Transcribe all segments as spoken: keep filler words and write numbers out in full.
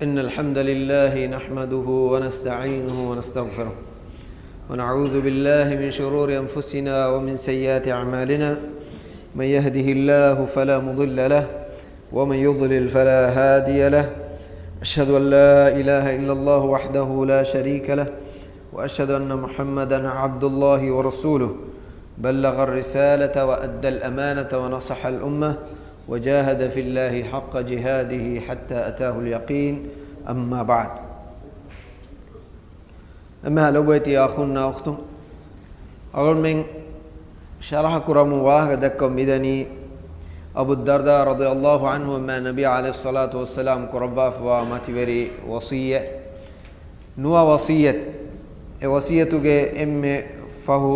إن الحمد لله نحمده ونستعينه ونستغفره، ونعوذ بالله من شرور أنفسنا ومن سيئات أعمالنا. من يهده الله فلا مضل له، ومن يضلل فلا هادي له. أشهد أن لا إله إلا الله وحده لا شريك له، وأشهد أن محمدا عبد الله ورسوله، بلغ الرسالة وأدى الأمانة ونصح الأمة، وجاهد في الله حق جهاده حتى أتاه اليقين. أما بعد. އެންމެހާ ލޮބުވެތި އަޚުންނާ އުޚްތުން، އަޅުގަނޑުމެން ޝަރަޙަ ކުރަމުން ވާހަކަ ދައްކަމުން މިދަނީ، އަބު ދަރްދާ ރަޟިޔަﷲ ޢަންހު އެންމެ ނަބީ ޢަލައިހިއްޞަލާތު ވައްސަލާމް ކުރައްވާފަވާ މަތިވެރި ވަޞިއްޔަތް، ނުވަ ވަޞިއްޔަތް. އެ ވަޞިއްޔަތުގެ އެންމެ ފަހު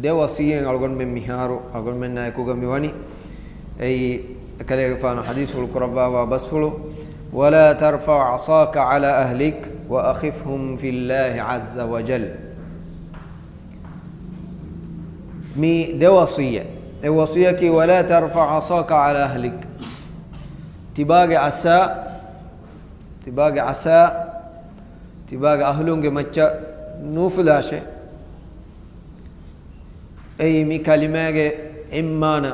ދެ ވަޞިއްޔަތް އަޅުގަނޑުމެން މިހާރު އަޅުގަނޑުމެންނާ އެކުގަ މި ވަނީ. އެއީ، އެކަލޭގެފާނު ޙަދީޘްފުޅު ކުރައްވާފަވާ ބަސްފުޅު، ولا ترفع عصاك على أهلك وأخفهم في الله عز وجل. މި ދެ ވަޞިއްޔަތް. އެއް ވަޞިއްޔަތަކީ، ولا ترفع عصاك على أهلك. ތިބާގެ ޢަޞާ، ތިބާގެ ޢަޞާ، ތިބާގެ އަހުލުންގެ މައްޗަށް ނޫފުލާށޭ. އެއީ މި ކަލިމާގެ އެއް މާނަ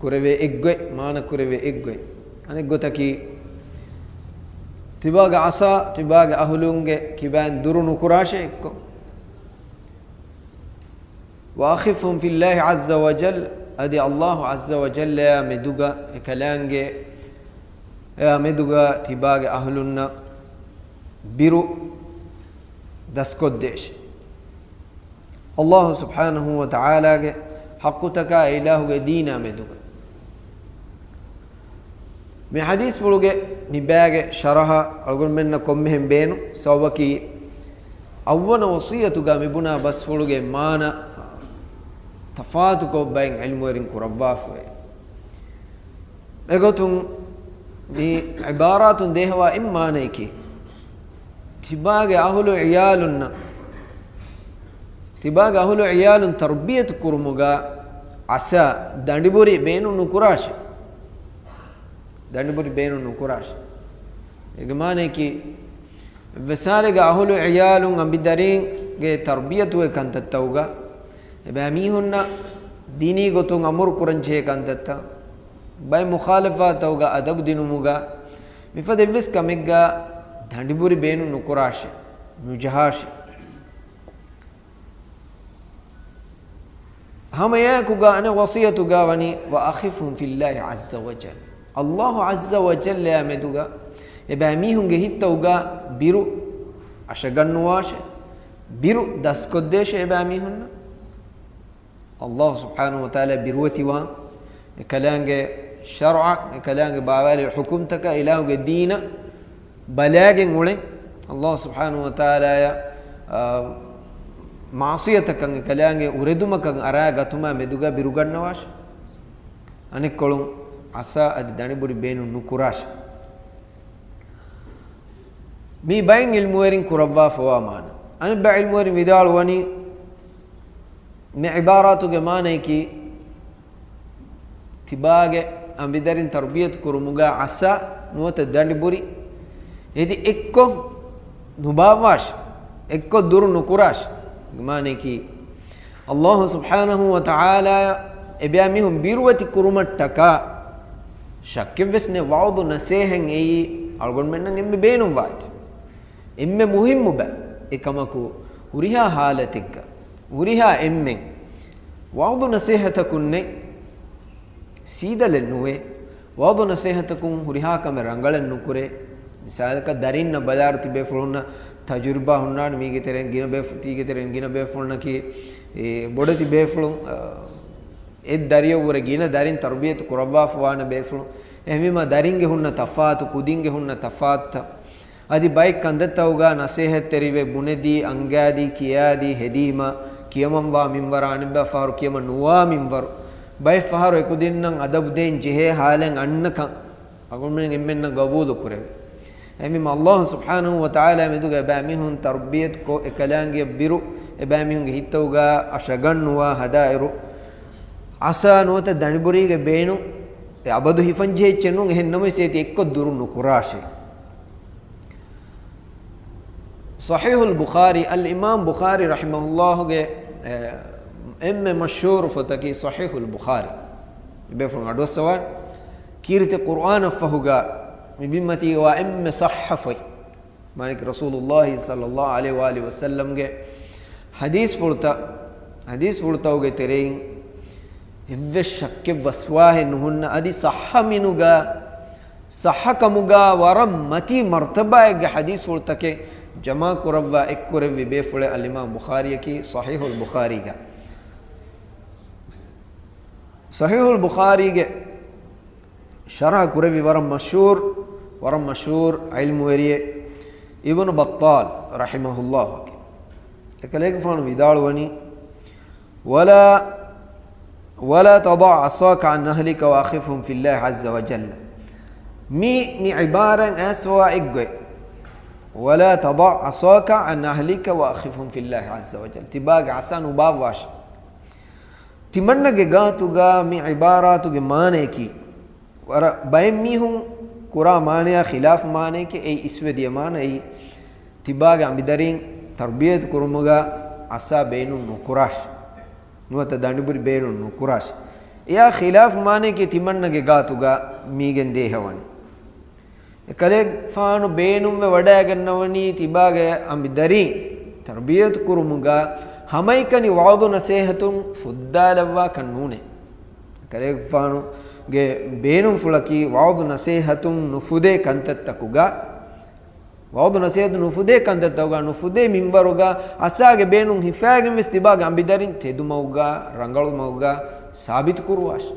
ކުރެވޭ އެއްގޮތް، މާނަ ކުރެވޭ އެއްގޮތް. އަނެއްގޮތަކީ، ތިބާގެ ޢަޞާ، ތިބާގެ އަހުލުންގެ ކިބައިން ދުރު ނުކުރާށޭ އެއްކޮށް. وأخفهم في الله عز وجل، އަދި ﷲ ޢައްޒަ ވަޖައްލައާ މެދުގަ އެކަލާނގެ، އެއާ މެދުގަ ތިބާގެ އަހުލުންނަށް ބިރު ދަސްކޮށްދޭށޭ. ﷲ ސުބްޙާނަހޫ ވަތަޢާލާގެ ޙައްޤުތަކާ އެ އިލާހުގެ ދީނާ މެދުގަ. މި ޙަދީޘްފުޅުގެ މި ބައިގެ ޝަރަޙަ އަޅުގަނޑުމެންނަށް ކޮންމެހެން ބޭނުން، ސަބަބަކީ އަށްވަނަ ވަޞިއްޔަތުގަ މި ބުނާ ބަސްފުޅުގެ މާނަ ތަފާތުކޮށް ބައެއް ޢިލްމުވެރިން ކުރައްވާފައި. އެގޮތުން މި ޢިބާރާތުން ދޭހަވާ އެއް މާނަޔަކީ، ތިބާގެ އަހުލު ޢިޔާލުންނަށް، ތިބާގެ އަހުލު ޢިޔާލުން ތަރުބިޔަތު ކުރުމުގަ ޢަޞާ، ދަނޑިބުރި ބޭނުން ނުކުރާށޭ. ދަނޑިބުރި ބޭނުން ނުކުރާށޭ. އޭގެ މާނަޔަކީ، އެއްވެސް ހާލެއްގަ އަހުލު ޢިޔާލުން އަނބިދަރީންގެ ތަރުބިޔަތުވެ ކަންތައްތަކުގަ، އެބައިމީހުންނަށް ދީނީ ގޮތުން އަމުރު ކުރަންޖެހޭ ކަންތައްތައް، ބައެއް މުޚާލަފާތަކުގަ އަދަބު ދިނުމުގަ، މިފަދަ އެއްވެސް ކަމެއްގަ ދަނޑިބުރި ބޭނުން ނުކުރާށޭ، ނުޖަހާށޭ. ހަމައެއާއެކުގަ އަނެއް ވަޞިއްޔަތުގަ ވަނީ، وأخفهم في الله عز وجل. ﷲ ޢައްޒަ ވަޖައްލައާ މެދުގަ އެބައިމީހުންގެ ހިތްތަކުގަ ބިރު އަށަގަންނުވާށޭ، ބިރު ދަސްކޮށްދޭށޭ އެބައިމީހުންނަށް. ﷲ ސުބްޙާނަހޫ ވަތަޢާލާ ބިރުވެތިވާން، އެކަލާނގެ ޝަރުޢަށް، އެކަލާނގެ ބާވާލި ޙުކުމްތަކަށް، އިލާހުގެ ދީނަށް ބަލާގެން އުޅެން، ﷲ ސުބްޙާނަހޫ ވަތަޢާލާއަށް، އާ، މަޢުޞިޔަތަކަށް، އެކަލާނގެ އުރެދުމަކަށް އަރާ ގަތުމާ މެދުގަ ބިރުގަންނަވާށޭ. އަނެއްކޮޅުން ޢަޞާ އަދި ދަނޑިބުރި ބޭނުން ނުކުރާށޭ. މީ ބައެއް ޢިލްމުވެރިން ކުރައްވާފަވާ މާނަ. އަނެއް ބައެއް ޢިލްމުވެރިން ވިދާޅުވަނީ، މި ޢިބާރާތުގެ މާނަޔަކީ، ތިބާގެ އަނބިދަރިން ތަރުބިޔަތު ކުރުމުގަ ޢަޞާ ނުވަތަ ދަނޑިބުރި އެދި އެއްކޮށް ނުބާއްވާށޭ، އެއްކޮށް ދުރު ނުކުރާށޭ. މާނަޔަކީ، ﷲ ސުބްޙާނަހޫ ވަތަޢާލާ އެބައިމީހުން ބިރުވެތި ކުރުމަށްޓަކާ ޝައްކެއްވެސް ނެތް، ވަޢުޡު ނަޞޭޙަތް އެއީ އަޅުގަނޑުމެންނަށް އެންމެ ބޭނުންވާ އެއްޗެއް، އެންމެ މުހިއްމު ބައެއް. އެކަމަކު، ހުރިހާ ޙާލަތެއްގަ، ހުރިހާ އެންމެން ވަޢުޡު ނަޞޭޙަތަކުންނެއް ސީދަލެއް ނުވޭ. ވަޢުޡު ނަޞޭޙަތަކުން ހުރިހާ ކަމެއް ރަނގަޅެއް ނުކުރޭ. މިސާލަކަށް، ދަރިންނަށް ބަލާއިރު ތިބޭފުޅުންނަށް ތަޖުރިބާ ހުންނާނެ، މީގެ ތެރެއިން ގިނަ ބޭފު-، ތީގެ ތެރެއިން ގިނަ ބޭފުޅުންނަކީ، އެ، ބޮޑެތި ބޭފުޅުން، އަ، އެއް ދަރިޔަށްވުރެ ގިނަ ދަރިން ތަރުބިޔަތު ކުރައްވާފަ ވާނެ ބޭފުޅުން. އެހެންވީމަ، ދަރިންގެ ހުންނަ ތަފާތު، ކުދިންގެ ހުންނަ ތަފާތުތައް، އަދި ބައެއް ކަންތައްތަކުގަ ނަޞޭޙަތްތެރިވެ ބުނެދީ، އަންގާދީ، ކިޔާދީ، ހެދީމަ، ކިޔަމަންވާ މިންވަރާ، އަނެއްބައި ފަހަރު ކިޔަމަން ނުވާ މިންވަރު، ބައެއް ފަހަރު އެކުދިންނަށް އަދަބު ދޭން ޖެހޭ ޙާލެއް އަންނަކަން އަޅުގަނޑުމެން އެންމެންނަށް ގަބޫލު ކުރެވޭ. އެހެންވީމަ، ﷲ ސުބްޙާނަހޫ ވަތަޢާލާ މެދުގަ އެބައިމީހުން ތަރުބިޔަތުކޮށް، އެކަލާނގެއަށް ބިރު އެބައިމީހުންގެ ހިތްތަކުގަ އަށަގަންނުވާ ހަދާއިރު، ޢަޞާ ނުވަތަ ދަނޑިބުރީގެ ބޭނުން އެ އަބަދު ހިފަންޖެހޭ އެއްޗެއް ނޫން، އެހެން ނަމަވެސް އޭތި އެއްކޮށް ދުރު ނުކުރާށޭ. ޞަޙީޙުލް ބުޚާރީ، އަލް އިމާމް ބުޚާރީ ރަޙިމަހުﷲގެ، އެ، އެންމެ މަޝްހޫރު ފޮތަކީ ޞަޙީޙުލް ބުޚާރީ. ބޭފުޅުން އަޑުއައްސަވާން، ކީރިތި ޤުރްއާނަށްފަހުގަ މި ބިންމަތީގަވާ އެންމެ ޞައްޙަ ފޮތް. މާނައަކީ ރަސޫލުﷲ ޞައްލަﷲ ޢަލައިހި ވައާލިހި ވަސައްލަމްގެ ޙަދީޘްފުޅުތައް، ޙަދީޘްފުޅުތަކުގެ ތެރެއިން އެއްވެސް ޝައްކެއް ވަސްވާހެއް ނުހުންނަ، އަދި ޞައްޙަ މިނުގަ، ޞައްޙަކަމުގަ ވަރަށް މަތީ މަރްތަބާއެއްގެ ޙަދީޘްފުޅުތަކެއް ޖަމާކުރައްވާ އެއްކުރެއްވި ބޭފުޅެއް އަލްއިމާމް ބުޚާރީއަކީ ޞަޙީޙުލް ބުޚާރީގަ. ޞަޙީޙުލް ބުޚާރީގެ ޝަރަޙަ ކުރެއްވި ވަރަށް މަޝްހޫރު، ވަރަށް މަޝްހޫރު ޢިލްމުވެރިއެއް އިބްނު ބައްޠާލް ރަޙިމަހުﷲ. އެކަލޭގެފާނު ވިދާޅުވަނީ، ولا، ولا تضع عصاك عن نخلك وأخفهم في الله عز وجل. މި، މި ޢިބާރާތް އައިސްފަވާ އެއްގޮތް. ولا تضع عصاك عن نخلك وأخفهم في الله عز وجل. ތިބާގެ ޢަޞާ ނުބާއްވާށޭ. ތިމަންނަގެ ގާތުގަ މި ޢިބާރާތުގެ މާނަޔަކީ، ވަރަށް ބައެއް މީހުން ކުރާ މާނަޔާ ޚިލާފު މާނަޔަކީ، އެއީ އިސްވެ ދިޔަ މާނަ، އެއީ ތިބާގެ އަނބިދަރީން ތަރުބިޔަތު ކުރުމުގަ ޢަޞާ ބޭނުން ނުކުރާށޭ. ނުވަތަ ދަނޑިބުރި ބޭނުން ނުކުރާށޭ. އެއާ ޚިލާފު މާނަޔަކީ ތިމަންނަގެ ގާތުގަ މީގެން ދޭހަވަނީ. އެކަލޭގެފާނު ބޭނުންވެ ވަޑައިގަންނަވަނީ ތިބާގެ އަނބިދަރީން ތަރުބިޔަތު ކުރުމުގަ ހަމައެކަނި ވަޢުޡު ނަޞޭޙަތުން ފުއްދާލައްވާކަށް ނޫނޭ. އެކަލޭގެފާނުގެ ބޭނުންފުޅަކީ ވަޢުޡު ނަޞޭޙަތުން ނުފުދޭ ކަންތައްތަކުގަ، ވަޢުޡު ނަޞޭޙަތުން ނުފުދޭ ކަންތައްތަކުގަ، ނުފުދޭ މިންވަރުގަ ޢަޞާގެ ބޭނުން ހިފައިގެން ވެސް ތިބާގެ އަނބިދަރިން ތެދުމަގުގަ، ރަނގަޅުމަގުގަ ސާބިތު ކުރުވާށޭ.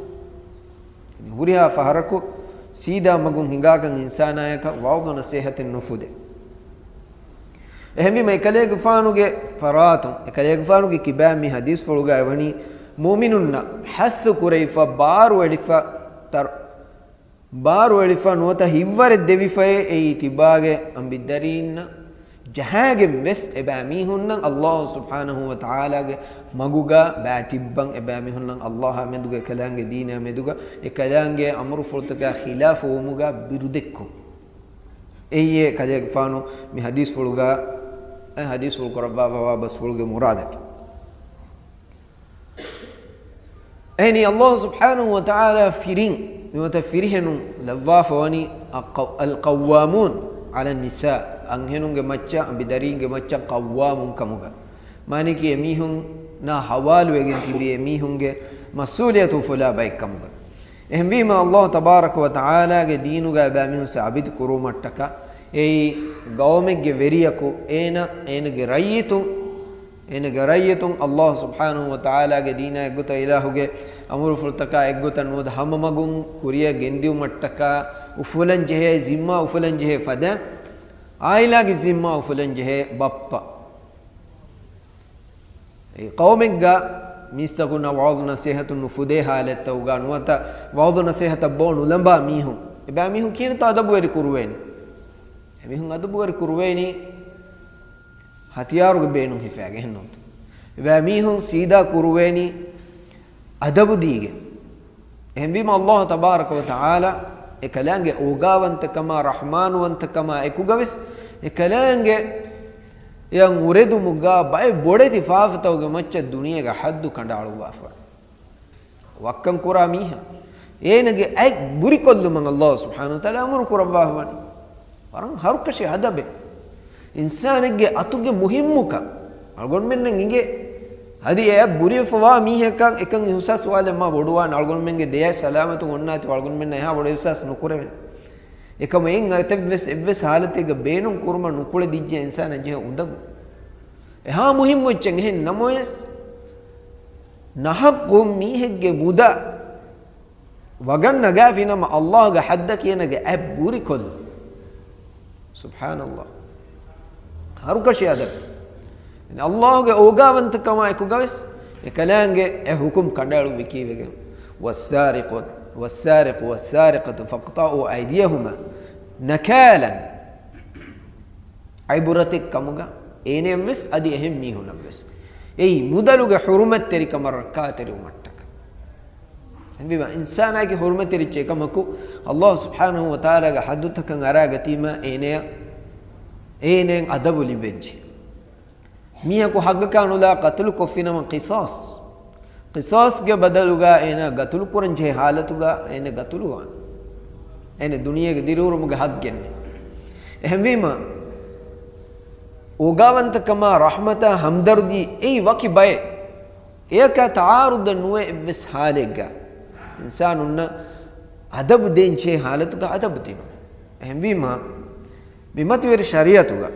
ހުރިހާ ފަހަރަކު ސީދާ މަގުން ހިނގާކަށް އިންސާނާޔަކަށް ވަޢުޡު ނަޞޭޙަތެއް ނުފުދޭ. އެހެންވީމަ އެކަލޭގެފާނުގެ ފަރާތުން، އެކަލޭގެފާނުގެ ކިބައިން މި ޙަދީޘްފުޅުގައި ވަނީ މުއުމިނުންނަށް ޙައްޘު ކުރެވިފަ، ބާރުއެޅިފަ، ތަރު-، ބާރުއެޅިފަ ނުވަތަ ހިތްވަރެއް ދެވިފައޭ، އެއީ ތިބާގެ އަނބިދަރީންނަށް ޖަހާގެން ވެސް އެބައިމީހުންނަށް ﷲ ސުބްޙާނަހޫ ވަތަޢާލާގެ މަގުގަ ބައި ތިއްބަން، އެބައިމީހުންނަށް ﷲ އާ މެދުގަ، އެކަލާނގެ ދީނާ މެދުގަ، އެކަލާނގެ އަމުރުފުޅުތަކާ ޚިލާފުވުމުގަ ބިރުދެއްކުން. އެއީ އެކަލޭގެފާނު މި ޙަދީޘްފުޅުގަ، އެ ޙަދީޘްފުޅު ކުރައްވާފަވާ ބަސްފުޅުގެ މުރާދަކީ. އެހެނީ ﷲ ސުބްޙާނަހޫ ވަތަޢާލާ ފިރިން، ނުވަތަ ފިރިހެނުން ލައްވާފަވަނީ އައްޤަ-، القوامون على النساء، އަންހެނުންގެ މައްޗަށް، އަނބިދަރީންގެ މައްޗަށް ޤައްވާމުން ކަމުގަ. މާނައަކީ އެމީހުންނާ ޙަވާލުވެގެން ތިބި އެމީހުންގެ މަސްއޫލިއްޔަތު އުފުލާ ބައެއް ކަމުގަ. އެހެންވީމަ، ﷲ ތަބާރަކަ ވަތަޢާލާގެ ދީނުގަ އެބައިމީހުން ސާބިތު ކުރުވުމަށްޓަކާ، އެއީ ޤައުމެއްގެ ވެރިޔަކު އޭނަ، އޭނަގެ ރައްޔިތުން، އޭނަގެ ރައްޔިތުން ﷲ ސުބްޙާނަހޫ ވަތަޢާލާގެ ދީނާ އެއްގޮތަށް، އިލާހުގެ އަމުރުފުޅުތަކާ އެއްގޮތަށް ނުވަތަ ހަމަ މަގުން ކުރިއަށް ގެންދިއުމަށްޓަކާ އުފުލަން ޖެހޭ، ޒިންމާ އުފުލަން ޖެހޭ ފަދަ، އާއިލާގެ ޒިންމާ އުފުލަން ޖެހޭ ބައްޕަ. އެ ޤައުމެއްގަ މީސްތަކުންނަށް ވަޢުޡު ނަޞޭޙަތު ނުފުދޭ ޙާލަތްތަކުގަ ނުވަތަ ވަޢުޡު ނަޞޭޙަތަށް ބޯ ނުލަނބާ މީހުން، އެބައިމީހުން ކިހިނެއްތޯ އަދަބުވެރި ކުރުވޭނީ؟ އެމީހުން އަދަބުވެރި ކުރުވޭނީ ހަތިޔާރުގެ ބޭނުން ހިފައިގެން ނޫންތަ؟ އެބައިމީހުން ސީދާ ކުރުވޭނީ އަދަބު ދީގެން. އެހެންވީމަ، ﷲ ތަބާރަކަ ވަ ތަޢާލާ އެކަލާނގެ އޯގާވަންތަކަމާ ރަޙްމާނުވަންތަކަމާ އެކުގަވެސް، އެކަލާނގެ އެއަށް އުރެދުމުގަ ބައެއް ބޮޑެތި ފާފަތަކުގެ މައްޗަށް ދުނިޔޭގެ ޙައްދު ކަނޑައަޅުއްވާފަ. ވައްކަން ކުރާ މީހާ އޭނަގެ އަތް ބުރިކޮށްލުމަށް ﷲ ސުބްޙާނަހޫ ވަތަޢާލާ އަމުރު ކުރައްވާފަވަނީ. ވަރަށް ހަރުކަށި އަދަބެއް. އިންސާނެއްގެ އަތުގެ މުހިއްމުކަން އަޅުގަނޑުމެންނަށް އިނގޭ. އަދި އެއަށް ބުރިވެފަވާ މީހަކަށް އެކަން އިޙްސާސް ވާލެއް މާ ބޮޑުވާނެ. އަޅުގަނޑުމެންގެ ދެއަތް ސަލާމަތުން އޮންނާތީ އަޅުގަނޑުމެންނަށް އެހާ ބޮޑަށް އިޙްސާސް ނުކުރެވޭނެ. އެކަމަކު އެއިން އެތައްވެސް އެއްވެސް ޙާލަތެއްގަ ބޭނުން ކުރުމަށް ނުކުޅެދިއްޖެ އިންސާނާ ޖެހޭ އުނދަގޫ. އެހާ މުހިއްމު އެއްޗެއް އެހެން ނަމަވެސް، ނަހައްޤުން މީހެއްގެ މުދާ ވަގަށް ނަގާފިނަމަ، ﷲގެ ޙައްދަކީ އޭނަގެ އަތް ބުރިކޮށްލުން. ސުބްޙާނަﷲ. ހަރުކަށި އަދަބެއް. ﷲގެ އޯގާވަންތަކަމާ އެކުގަވެސް އެކަލާނގެ އެ ޙުކުމް ކަނޑައެޅުއްވި ކީއްވެގެން؟ والسارق، والسارق والسارقة فاقطعوا أيديهما نكالا. ޢިބުރަތެއް ކަމުގަ އޭނައަށްވެސް އަދި އެހެން މީހުންނަށްވެސް. އެއީ މުދަލުގެ ޙުރުމަތްތެރިކަމަށް ރައްކާތެރިވުމަށްޓަކާ. އެހެންވީމަ، އިންސާނާގެ ޙުރުމަތްތެރިއްޗެއް ކަމަކު، ﷲ ސުބްޙާނަހޫ ވަތަޢާލާގެ ޙައްދުތަކަށް އަރާގަތީމަ، އޭނަޔަށް އޭނައަށް އަދަބު ލިބެންޖެހޭ. މީހަކު ހައްގަކާ ނުލާ ޤަތުލު ކޮށްފިނަމަ ޤިޞާޞް. ޤިޞާޞްގެ ބަދަލުގަ އޭނަ ޤަތުލު ކުރަންޖެހޭ ހާލަތުގަ އޭނަ ޤަތުލުވާނެ. އޭނަ ދުނިޔޭގެ ދިރިއުރުމުގެ ހައްގެއްނެ. އެހެންވީމަ، އޯގާވަންތަކަމާ، ރަޙްމަތާ، ހަމްދަރްދީ، އެއީ ވަކި ބައެއް. އެޔަކާ ތަޢާރުޟެއް ނުވޭ އެއްވެސް ހާލެއްގަ. އިންސާނުންނަށް އަދަބު ދޭންޖެހޭ ހާލަތުގަ އަދަބު ދިނުން. އެހެންވީމަ، މި މަތިވެރި ޝަރީޢަތުގަ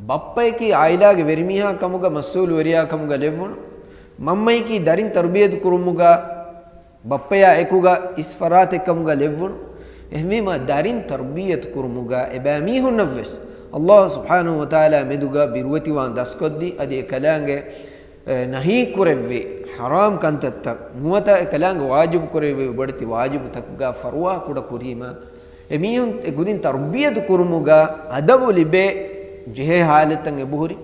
ބައްޕަޔަކީ ޢާއިލާގެ ވެރިމީހާ ކަމުގަ މަސްއޫލުވެރިޔާ ކަމުގަ ލެއްވުނު، މަންމަޔަކީ ދަރިން ތަރުބިޔަތު ކުރުމުގަ ބައްޕަޔާ އެކުގަ އިސް ފަރާތެއް ކަމުގަ ލެއްވުނު. އެހެންވީމަ، ދަރިން ތަރުބިޔަތު ކުރުމުގަ އެބައިމީހުންނަށްވެސް ﷲ ސުބްޙާނަހޫ ވަތަޢާލާ މެދުގަ ބިރުވެތިވާން ދަސްކޮށްދީ، އަދި އެކަލާނގެ، އެ، ނަހީ ކުރެއްވި ޙަރާމް ކަންތައްތައް ނުވަތަ އެކަލާނގެ ވާޖިބު ކުރެއްވި ބޮޑެތި ވާޖިބުތަކުގަ ފަރުވާ ކުޑަ ކުރީމަ، އެމީހުން އެ ކުދިން ތަރުބިޔަތު ކުރުމުގަ އަދަބު ލިބޭ ޖެހޭ ހާލަތަށް އެބަހުރި.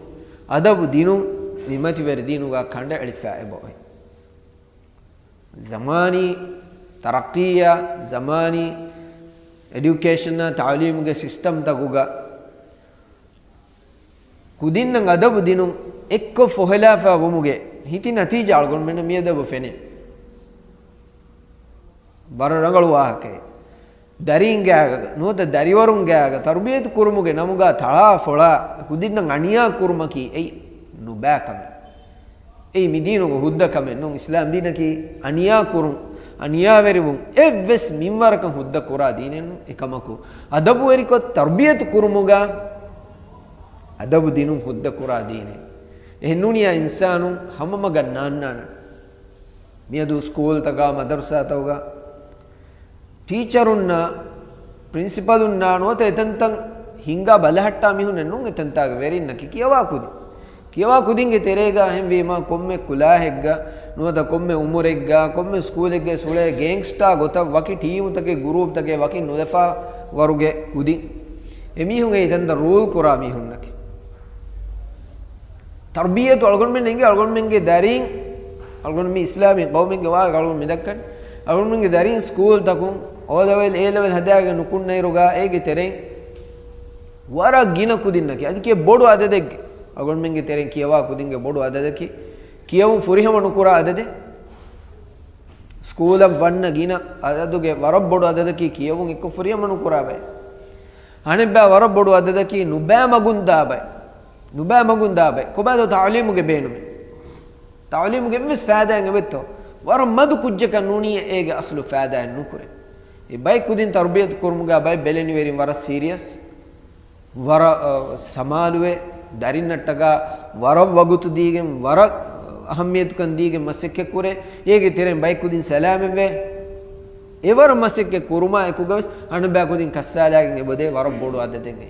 އަދަބު ދިނުން މި މަތިވެރި ދީނުގަ ކަނޑައެޅިފަ އެބައޮތް. ޒަމާނީ ތަރައްޤީއާ، ޒަމާނީ އެޑިއުކޭޝަނާ، ތަޢުލީމުގެ ސިސްޓަމްތަކުގަ ކުދިންނަށް އަދަބު ދިނުން އެއްކޮށް ފޮހެލާފަ ވުމުގެ ހިތި ނަތީޖާ އަޅުގަނޑުމެންނަށް މިއަދަބު ފެނޭ. ވަރަށް ރަނގަޅު ވާހަކައެއް. ދަރީންގާގަ ނުވަތަ ދަރިވަރުންގާގަ ތަރުބިޔަތު ކުރުމުގެ ނަމުގަ ތަޅާ ފޮޅާ ކުދިންނަށް އަނިޔާ ކުރުމަކީ އެއީ ނުބައި ކަމެއް. އެއީ މި ދީނުގެ ހުއްދަ ކަމެއް ނޫން. އިސްލާމް ދީނަކީ އަނިޔާ ކުރުން، އަނިޔާވެރިވުން އެއްވެސް މިންވަރަކަށް ހުއްދަ ކުރާ ދީނެއް ނޫން. އެކަމަކު، އަދަބުވެރިކޮށް ތަރުބިޔަތު ކުރުމުގަ އަދަބު ދިނުން ހުއްދަ ކުރާ ދީނެއް. އެހެން ނޫނިޔާ އިންސާނުން ހަމަ މަގަށް ނާންނާނެ. މިއަދު ސްކޫލްތަކާ މަދަރުސާތަކުގަ ޓީޗަރުންނާ، ޕްރިންސިޕަލުންނާ ނުވަތަ އެތަންތަން ހިންގާ ބަލަހައްޓާ މީހުންނެއް ނޫން އެތަންތާގެ ވެރިންނަކީ ކިޔަވާ ކުދިން. ކިޔަވާ ކުދިންގެ ތެރޭގަ އެހެންވީމާ ކޮންމެ ކުލާހެއްގަ ނުވަތަ ކޮންމެ އުމުރެއްގަ ކޮންމެ ސްކޫލެއްގަ ސުޅޭ ގޭންގްސްޓާ ގޮތަށް ވަކި ޓީމުތަކެއް ގުރޫޕްތަކެއް ވަކިން ނުލަފާ ވަރުގެ ކުދިން. އެމީހުން އެ އެތަންތަން ރޫލް ކުރާ މީހުންނަކީ. ތަރުބިޔަތު އަޅުގަނޑުމެން އެނގޭ އަޅުގަނޑުމެންގެ ދަރީން، އަޅުގަނޑު މި އިސްލާމީ ޤައުމެއްގެ ވާހަކަ އަޅުގަނޑު މި ދައްކަން، އަޅުގަނޑުމެންގެ ދަރީން ސްކޫލްތަކުން އޯ ލެވެލް، އޭ ލެވެލް ހަދާގެން ނުކުންނައިރުގަ އޭގެ ތެރެއިން ވަރަށް ގިނަ ކުދިންނަކީ، އަދި ކިޔެ ބޮޑު އަދަދެއްގެ، އަޅުގަނޑުމެންގެ ތެރެއިން ކިޔަވާ ކުދިންގެ ބޮޑު އަދަދަކީ، ކިޔެވުން ފުރިހަމަ ނުކުރާ އަދަދެއް. ސްކޫލަށް ވަންނަ ގިނަ އަދަދުގެ ވަރަށް ބޮޑު އަދަދަކީ ކިޔެވުން އެއްކޮށް ފުރިހަމަ ނުކުރާ ބައެއް. އަނެއްބައި ވަރަށް ބޮޑު އަދަދަކީ ނުބައި މަގުން ދާ ބައެއް. ނުބައި މަގުން ދާ ބައެއް. ކޮބާތޯ ތަޢުލީމުގެ ބޭނުމެއް؟ ތަޢުލީމުގެ އެއްވެސް ފައިދާއެއް އެބައޮތްތޯ؟ ވަރަށް މަދު ކުއްޖަކަށް ނޫނީ އޭގެ އަސްލު ފައިދާއެއް ނުކުރޭ. އެ ބައެއް ކުދިން ތަރުބިޔަތު ކުރުމުގަ ބައެއް ބެލެނިވެރިން ވަރަށް ސީރިއަސް. ވަރަށް، އަ، ސަމާލުވެ، ދަރިންނަށްޓަކާ ވަރަށް ވަގުތު ދީގެން، ވަރަށް އަހައްމިޔަތުކަން ދީގެން މަސައްކަތް ކުރޭ. އޭގެ ތެރެއިން ބައެއް ކުދިން ސަލާމަތްވެ، އެވަރު މަސައްކަތް ކުރުމާ އެކުގަވެސް އަނެއްބައި ކުދިން ކައްސާލާގެން އެބަދޭ ވަރަށް ބޮޑު އަދަދެއް.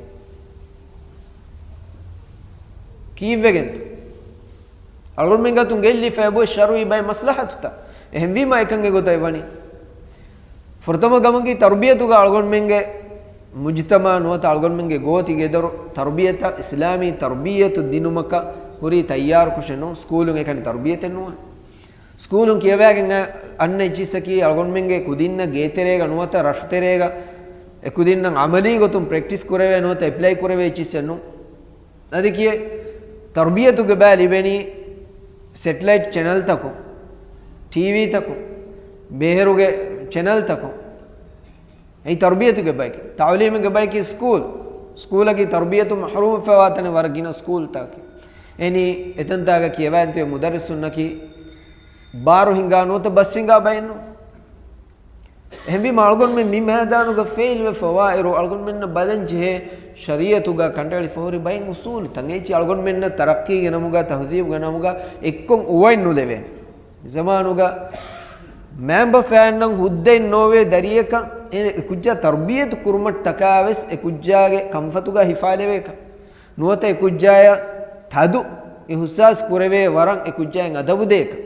ކީއްވެގެންތޯ؟ އަޅުގަނޑުމެން ގަތުން ގެއްލިފައި އެބައޮތް ޝަރުޢީ ބައެއް މަސްލަހަތުތައް. އެހެންވީމަ އެކަން އެގޮތަށް ވަނީ. ފުރަތަމަ ގަމަކީ ތަރުބިޔަތުގަ އަޅުގަނޑުމެންގެ މުޖުތަމަޢަ ނުވަތަ އަޅުގަނޑުމެންގެ ގޯތި ގެދޮރު ތަރުބިޔަތަށް، އިސްލާމީ ތަރުބިޔަތު ދިނުމަކަށް ހުރީ ތައްޔާރުކޮށެއް ނޫން. ސްކޫލުން އެކަނި ތަރުބިޔަތެއް ނުވާނެ. ސްކޫލުން ކިޔަވައިގެން އަންނަ އެއްޗިއްސަކީ އަޅުގަނޑުމެންގެ ކުދިންނަށް ގޭތެރޭގަ ނުވަތަ ރަށުތެރޭގަ އެކުދިންނަށް ޢަމަލީ ގޮތުން ޕްރެކްޓިސް ކުރެވޭ ނުވަތަ އެޕްލައި ކުރެވޭ އެއްޗިއްސެއް ނޫން. އަދި ކިޔޭ ތަރުބިޔަތުގެ ބައި ލިބެނީ ސެޓެލައިޓް ޗެނަލްތަކުން، ޓީވީތަކުން، ބޭރުގެ ޗެނަލްތަކުން. އެއީ ތަރުބިޔަތުގެ ބައިކީ. ތަޢުލީމުގެ ބައިކީ ސްކޫލް. ސްކޫލަކީ ތަރުބިޔަތު މަޙްރޫމްވެފަވާތަނެއް ވަރަށް ގިނަ ސްކޫލްތަކަކީ. އެނީ އެތަންތާގަ ކިޔަވައިންތިބޭ މުދައްރިސުންނަކީ ބާރު ހިނގާ ނުވަތަ ބަސް ހިނގާ ބައެއް ނޫން. އެހެންވީމަ އަޅުގަނޑުމެން މި މައިދާނުގަ ފެއިލްވެފަވާއިރު، އަޅުގަނޑުމެންނަށް ބަލަން ޖެހޭ ޝަރީޢަތުގަ ކަނޑައެޅިފަ ހުރި ބައެއް އުސޫލުތައް. އެއްޗި އަޅުގަނޑުމެންނަށް ތަރައްޤީގެ ނަމުގަ، ތަހުޒީބުގެ ނަމުގަ އެއްކޮށް އުވައެއް ނުލެވޭނެ. ޒަމާނުގަ މައިންބަފައިންނަށް ހުއްދައެއް ނޯވޭ ދަރިއަކަށް އެ ކުއްޖާ ތަރުބިޔަތު ކުރުމަށްޓަކާވެސް އެ ކުއްޖާގެ ކަންފަތުގަ ހިފާލެވޭކަށް. ނުވަތަ އެ ކުއްޖާޔަށް ތަދު އިހުސާސް ކުރެވޭ ވަރަށް އެ ކުއްޖާއަށް އަދަބުދޭކަށް.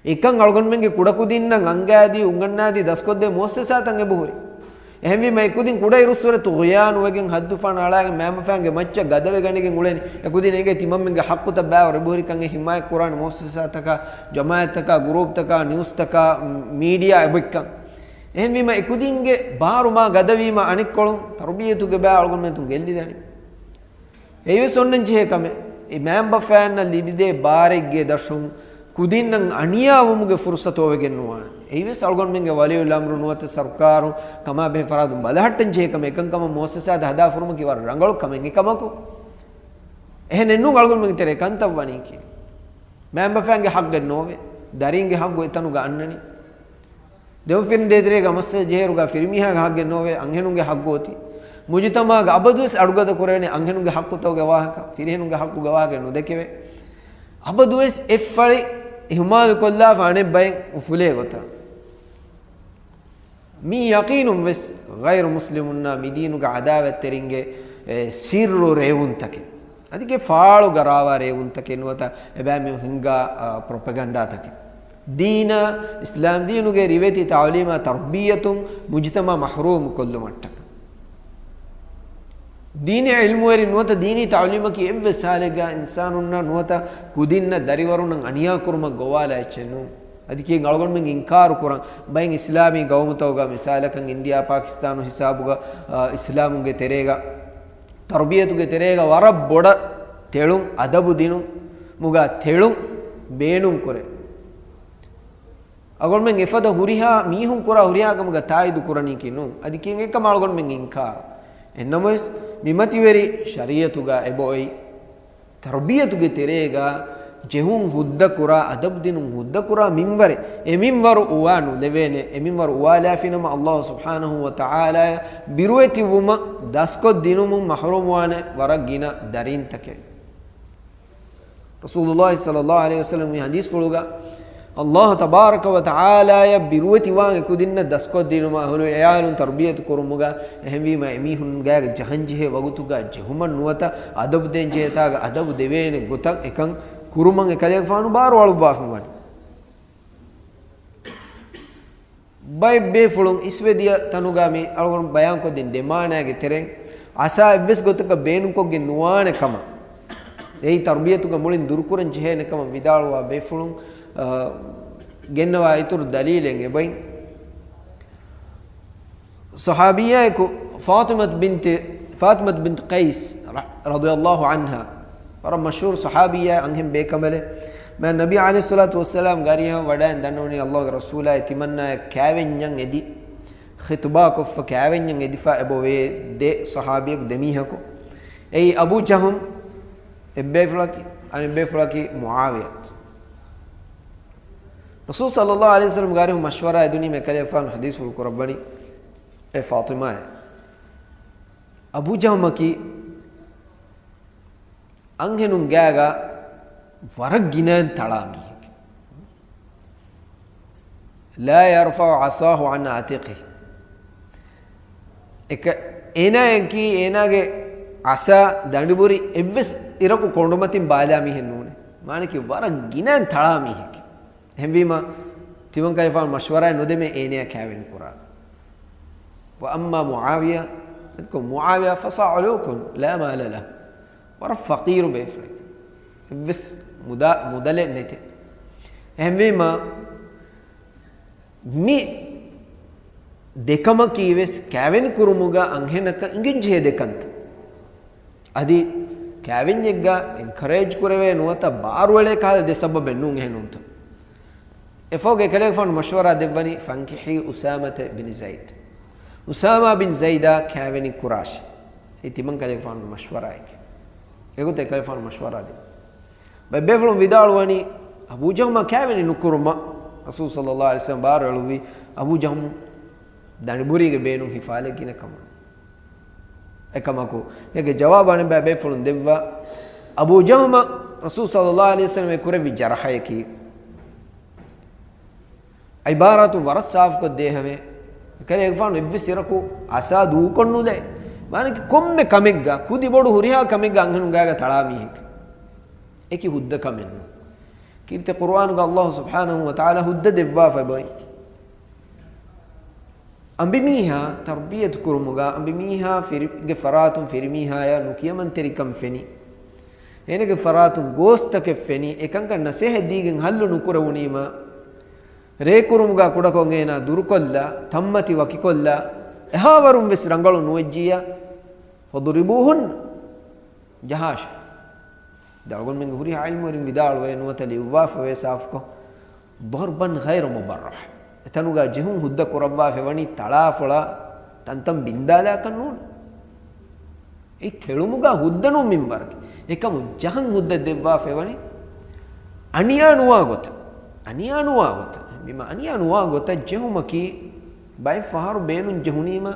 އެކަން އަޅުގަނޑުމެންގެ ކުޑަކުދިންނަށް އަންގާދީ، އުނގަންނާދީ، ދަސްކޮށްދޭ މުއައްސަސާތައް އެބަހުރި. އެހެންވީމަ އެކުދިން ކުޑައިރުއްސުރެ ޠުޣްޔާނުވެގެން ހައްދުފަހަނަ އަޅާގެން މައިންބަފައިންގެ މައްޗަށް ގަދަވެގަނެގެން އުޅެނީ. އެކުދިން އެނގޭ ތިމަންމެންގެ ޙައްޤުތައް ބައިވަރު އެބަހުރިކަން. އެ ޙިމާޔަތްކުރާނެ މުއައްސަސާތަކާ، ޖަމާޢަތްތަކާ، ގުރޫޕްތަކާ، ނިއުސްތަކާ، މީޑިއާ އެބައޮތްކަން. އެހެންވީމަ އެ ކުދިންގެ ބާރު މާ ގަދަވީމަ އަނެއްކޮޅުން ތަރުބިޔަތުގެ ބާ އަޅުގަނޑުމެން ގެއްލިދަނީ. އެއީވެސް އޮންނަން ޖެހޭ ކަމެއް. އެ މައިންބަފައިންނަށް ލިބިދޭ ބާރެއްގެ ދަށުން ކުދިންނަށް އަނިޔާވުމުގެ ފުރުސަތު އޮވެގެން ނުވާނެ. އެއީވެސް އަޅުގަނޑުމެންގެ ވަލިއުލްއަމްރު ނުވަތަ ސަރުކާރު ކަމާ ބެހޭ ފަރާތުން ބަލަހައްޓަން ޖެހޭ ކަމެއް. އެކަންކަމަށް މުއައްސަސާތައް ހަދާފަ ހުރުމަކީ ވަރަށް ރަނގަޅު ކަމެއް. އެކަމަކު އެހެނެއްނޫން އަޅުގަނޑުމެންގެ ތެރޭ ކަންތައް ވަނީކީ. މައިންބަފައިންގެ ހައްގެއް ނޯވޭ. ދަރީންގެ ހައްގު އެތަނުގަ އަންނަނީ. ދެމަފިރިން ދޭތެރޭގަ މައްސަލަ ޖެހޭއިރުގަ ފިރިމީހާގެ ހައްގެއް ނޯވޭ، އަންހެނުންގެ ހައްގު އޮތީ. މުޖުތަމައުގަ އަބަދުވެސް އަޑުގަދަ ކުރޭނެ އަންހެނުންގެ ހައްގުތަކުގެ ވާހަކަ، ފިރިހެނުންގެ ހައްގުގެ ވާހަކަ ނުދެކެވޭ. އަބަދުވެސް އެއްފަޅި އިހުމާލު ކޮށްލާފަ އަނެއްބައެއް އުފުލޭ ގޮތަށް. މީ ޔަޤީނުން ވެސް ޣައިރު މުސްލިމުންނާ މި ދީނުގެ ޢަދާވަތްތެރިންގެ، އެ، ސިއްރު ރޭވުންތަކެއް. އަދި ގެ ފާޅުގަ ރާވާ ރޭވުންތަކެއް ނުވަތަ އެބައިމީހުން ހިންގާ، އަ، ޕްރޮޕެގަންޑާތަކެއް. ދީނާ އިސްލާމް ދީނުގެ ރިވެތި ތަޢުލީމާ ތަރުބިއްޔަތުން މުޖުތަމަޢު މަޙްރޫމު ކޮށްލުމަށްޓަކަ. ދީނީ ޢިލްމުވެރިން ނުވަތަ ދީނީ ތަޢުލީމަކީ އެއްވެސް ހާލެއްގަ އިންސާނުންނަށް ނުވަތަ ކުދިންނަށް ދަރިވަރުންނަށް އަނިޔާ ކުރުމަށް ގޮވާލާ އެއްޗެއް ނޫން. އަދި ކީއް އަޅުގަނޑުމެން އިންކާރު ކުރަން. ބައެއް އިސްލާމީ ގައުމުތަކުގަ މިސާލަކަށް އިންޑިއާ، ޕާކިސްތާނު ހިސާބުގަ، އާ، އިސްލާމުންގެ ތެރޭގަ ތަރުބިޔަތުގެ ތެރޭގަ ވަރަށް ބޮޑަށް ތެޅުން، އަދަބު ދިނުމުގަ ތެޅުން ބޭނުން ކުރޭ. އަޅުގަނޑުމެން އެފަދަ ހުރިހާ މީހުން ކުރާ ހުރިހާ ކަމުގަ ތާއީދު ކުރަނީކީ ނޫން. އަދި ކީއް އެކަމަށް އަޅުގަނޑުމެން އިންކާރު. އެހެންނަމަވެސް މި މަތިވެރި ޝަރީޢަތުގަ އެބައޮތް ތަރުބިޔަތުގެ ތެރޭގަ ޖެހުން ހުއްދަކުރާ، އަދަބު ދިނުން ހުއްދަކުރާ މިންވަރެއް. އެ މިންވަރު އުވާ ނުލެވޭނެ. އެ މިންވަރު އުވާލާފިނަމަ ﷲ ސުބްޙާނަހޫ ވަތަޢާލާއަށް ބިރުވެތިވުމަށް ދަސްކޮށްދިނުމުން މަޙްރޫމްވާނެ ވަރަށް ގިނަ ދަރީންތަކެއް. ރަސޫލުﷲ ޞައްލަﷲ ޢަލައިހި ވަސައްލަމް މި ޙަދީޘްފުޅުގަ ﷲ ތަބާރަކަ ވަތަޢާލާއަށް ބިރުވެތިވާން އެކުދިންނަށް ދަސްކޮށްދިނުމާ އަހުލު ޢިޔާލުން ތަރުބިޔަތު ކުރުމުގަ، އެހެންވީމަ އެމީހުން ގާގަ ޖަހަންޖެހޭ ވަގުތުގަ ޖެހުމަށް ނުވަތަ އަދަބު ދޭންޖެހޭ ތާގަ އަދަބު ދެވޭނެ ގޮތަށް އެކަން ކުރުމަށް އެކަލޭގެފާނު ބާރުއަޅުއްވާފައިވަނީ. ބައެއް ބޭފުޅުން އިސްވެދިޔަ ތަނުގަ މި އަޅުގަނޑު ބަޔާންކޮށްދިން ދެ މާނައިގެ ތެރެއިން އަސާ އެއްވެސް ގޮތަކަށް ބޭނުންކޮށްގެން ނުވާނެ ކަމަށް. އެއީ ތަރުބިޔަތުގަ މުޅިން ދުރުކުރަން ޖެހޭނެ ކަމަށް ވިދާޅުވާ ބޭފުޅުން، އަ، ގެންނަވާ އިތުރު ދަލީލެއް އެބައިން. ޞަޙާބިއްޔާއެކު ފާޠިމަތު ބިންތި، ފާޠިމަތު ބިންތު ޤައިސް ރަ، ރަޟިޔަﷲ ޢަންހާ، ވަރަށް މަޝްހޫރު ޞަޙާބިއްޔާ އަންހެން ބޭކަނބަލެއް. މާތް ނަބީ ޢަލައިހިއްޞަލާތު ވައްސަލާމް ގާރިހަށް ވަޑައިން ދަންނަވަނީ ﷲގެ ރަސޫލާއޭ ތިމަންނާއަށް ކާވެންޏަށް އެދި، ޚިޠުބާކޮށްފަ ކާވެންޏަށް އެދިފަ އެބަވޭ ދެ ޞަޙާބިއަކު ދެމީހަކު. އެއީ އަބޫ ޖަހުމް އެއްބޭފުޅަކީ، އަނެއްބޭފުޅަކީ މުޢާވިޔަތު. ރަސޫލު ޞައްލަﷲ ޢަލައިހި ވަސައްލަމް ގާރިހު މަޝްވަރާ އެދުނީމަ އެކަލޭގެފާނު ޙަދީޘްފުޅު ކުރައްވަނީ އޭ ފާޠިމާއޭ. އަބޫ ޖަހުމަކީ އަންހެނުން ގާގަ ވަރަށް ގިނައިން ތަޅާ މީހެކެ. لا يرفع عصاه عن عاتقه. އެކަ، އޭނާއަކީ އޭނާގެ އަސާ ދަނޑިބުރި އެއްވެސް އިރަކު ކޮނޑުމަތިން ބާލާ މީހެއް ނޫނޭ. މާނަކީ ވަރަށް ގިނައިން ތަޅާ މީހެކެ. އެހެންވީމަ، ތިމަންކަލޭގެފާނު މަޝްވަރާއެއް ނުދެމޭ އޭނަޔާ ކާވެނި ކުރާ. وأما معاوية، މުޢާވިޔާ فصعلوك لا مال له. ވަރަށް ފަޤީރު ބޭފުޅެއް. އެއްވެސް މުދާ، މުދަލެއް ނެތޭ. އެހެންވީމަ، މި ދެކަމަކީ ވެސް ކާވެނި ކުރުމުގަ އަންހެނަކަށް އިނގެންޖެހޭ ދެކަންތައް. އަދި ކާވެންޏެއްގަ އެންކަރޭޖް ކުރެވޭ ނުވަތަ ބާރުއެޅޭ ކަހަލަ ދެ ސަބަބެއް ނޫން އެހެންނޫންތަ؟ އެފަހުގެ އެކަލޭގެފާނު މަޝްވަރާ ދެއްވަނީ، فانكحي أسامة بن زيد. އުސާމާ ބިން ޒައިދާ ކާވެނި ކުރާށި. އެ ތިމަން ކަލޭގެފާނުގެ މަޝްވަރާއެކެ. އެގޮތަށް އެކަލޭގެފާނު މަޝްވަރާ ދިން. ބައެއް ބޭފުޅުން ވިދާޅުވަނީ، އަބޫ ޖަހުމަށް ކާވެނި ނުކުރުމަށް ރަސޫލު ޞައްލަﷲ ޢަލައިހި ވަސައްލަމް ބާރު އެޅުއްވީ، އަބޫ ޖަހުމް ދަނޑިބުރީގެ ބޭނުން ހިފާލެއް ގިނަ ކަމަށް. އެކަމަކު، އޭގެ ޖަވާބު އަނެއްބައި ބޭފުޅުން ދެއްވާ، އަބޫ ޖަހުމަށް ރަސޫލު ޞައްލަﷲ ޢަލައިހި ވަސައްލަމް ކުރެއްވި ޖަރަޙަޔަކީ، ޢިބާރާތުން ވަރަށް ސާފުކޮށްދޭހަވޭ. އެކަލޭގެފާނު އެއްވެސް އިރަކު އަސާ ދޫކޮށްނުލައި. މާނަކީ ކޮންމެ ކަމެއްގަ، ކުދި ބޮޑު ހުރިހާ ކަމެއްގަ އަންހެނުން ގާގަ ތަޅާ މީހެކެ. އެކި ހުއްދަ ކަމެއްނު. ކީރިތި ޤުރުއާނުގަ ﷲ ސުބްޙާނަހޫ ވަތަޢާލާ ހުއްދަ ދެއްވާފަ އެބައޮތް. އަނބިމީހާ ތަރުބިޔަތު ކުރުމުގަ، އަނބިމީހާ ފިރި، ގެ ފަރާތުން ފިރިމީހާޔާ ނުކިޔަމަންތެރިކަން ފެނި. އޭނަގެ ފަރާތުން ގޯސްތަކެއް ފެނި. އެކަންކަން ނަސޭހަތް ދީގެން ހައްލު ނުކުރެވުނީމަ، ރޭ ކުރުމުގާ ކުޑަކޮށް އޭނާ ދުރުކޮށްލާ، ތަންމަތި ވަކިކޮށްލާ، އެހާވަރުން ވެސް ރަނގަޅު ނުވެއްޖިއްޔާ، فاضربوهن، ޖަހާށޭ. ދެން އަޅުގަނޑުމެންގެ ހުރިހާ ޢިލްމުވެރިން ވިދާޅުވޭ ނުވަތަ ލިޔުއްވާފަވޭ ސާފުކޮށް، ضربا غير مبرح. އެތަނުގާ ޖެހުން ހުއްދަ ކުރައްވާފައިވަނީ ތަޅާފޮޅާ ތަންތަން ބިންދާލާކަށް ނޫން. އެ ތެޅުމުގާ ހުއްދަ ނޫން މިންވަރަކަށް. އެކަމު ޖަހަން ހުއްދަ ދެއްވާފައިވަނީ އަނިޔާ ނުވާ ގޮތަށް. އަނިޔާ ނުވާ ގޮތަށް. އެހެންވީމަ އަނިޔާ ނުވާ ގޮތަށް ޖެހުމަކީ ބައެއް ފަހަރު ބޭނުން ޖެހުނީމަ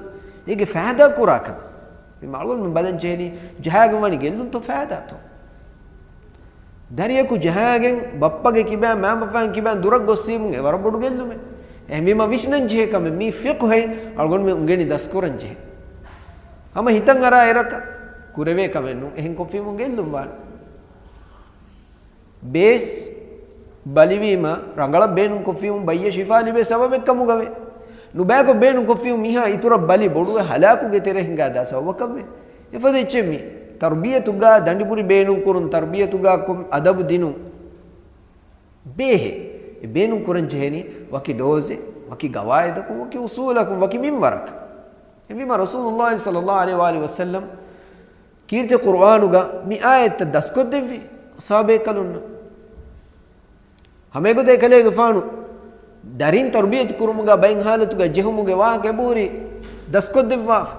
އޭގެ ފައިދާ ކުރާ ކަމެއް. މި މަޅުވަން މި ބަލަން ޖެހެނީ ޖަހާގެން ވަނީ ގެއްލުންތޯ ފައިދާތޯ؟ ދަރިޔަކު ޖަހާގެން ބައްޕަގެ ކިބައިން މައިންބަފައިން ކިބައިން ދުރަށް ގޮއްސީމުން އެ ވަރަށް ބޮޑު ގެއްލުމެއް. އެހެންވީމަ ވިސްނަން ޖެހޭ ކަމެއް މީ ފިޤުހައިން އަޅުގަނޑުމެން އުނގެނި ދަސްކުރަން ޖެހޭ. ހަމަ ހިތަށް އަރާ އެރަކަށް ކުރެވޭ ކަމެއް ނޫން. އެހެން ކޮށްފީމުން ގެއްލުން ވާނެ. ބޭސް ބަލިވީމަ ރަނގަޅަށް ބޭނުން ކޮށްފީމު ބައްޔަށް ޝިފާ ލިބޭ ސަބަބެއް ކަމުގަވޭ. ނުބައިކޮށް ބޭނުން ކޮށްފީމު މީހާ އިތުރަށް ބަލި ބޮޑުވެ ހަލާކުގެ ތެރެ ހިނގާދާ ސަބަބަކަށްވޭ. އެފަދަ އެއްޗެއް މީ. ތަރުބިޔަތުގާ ދަނޑިބުރި ބޭނުން ކުރުން، ތަރުބިޔަތުގާ ކޮން އަދަބު ދިނުން ބޭހޭ. އެ ބޭނުން ކުރަން ޖެހެނީ ވަކި ޑޯޒެއް، ވަކި ގަވާއިދަކުން، ވަކި އުސޫލަކުން، ވަކި މިންވަރަކަށް. އެހެންވީމަ ރަސޫލުﷲ ޞައްލަﷲ ޢަލައިހި ވައާލިހި ވަސައްލަމް ކީރިތި ޤުރުއާނުގަ މި އާޔަތްތައް ދަސްކޮށްދެއްވި ޞަޙާބީ ކަލުންނަށް. ހަމައެގޮތަށް އެކަލޭގެފާނު ދަރިން ތަރުބިޔަތު ކުރުމުގަ ބައެއް ޙާލަތުގަ ޖެހުމުގެ ވާހަކަ އެބަހުރި ދަސްކޮށްދެއްވާފަ.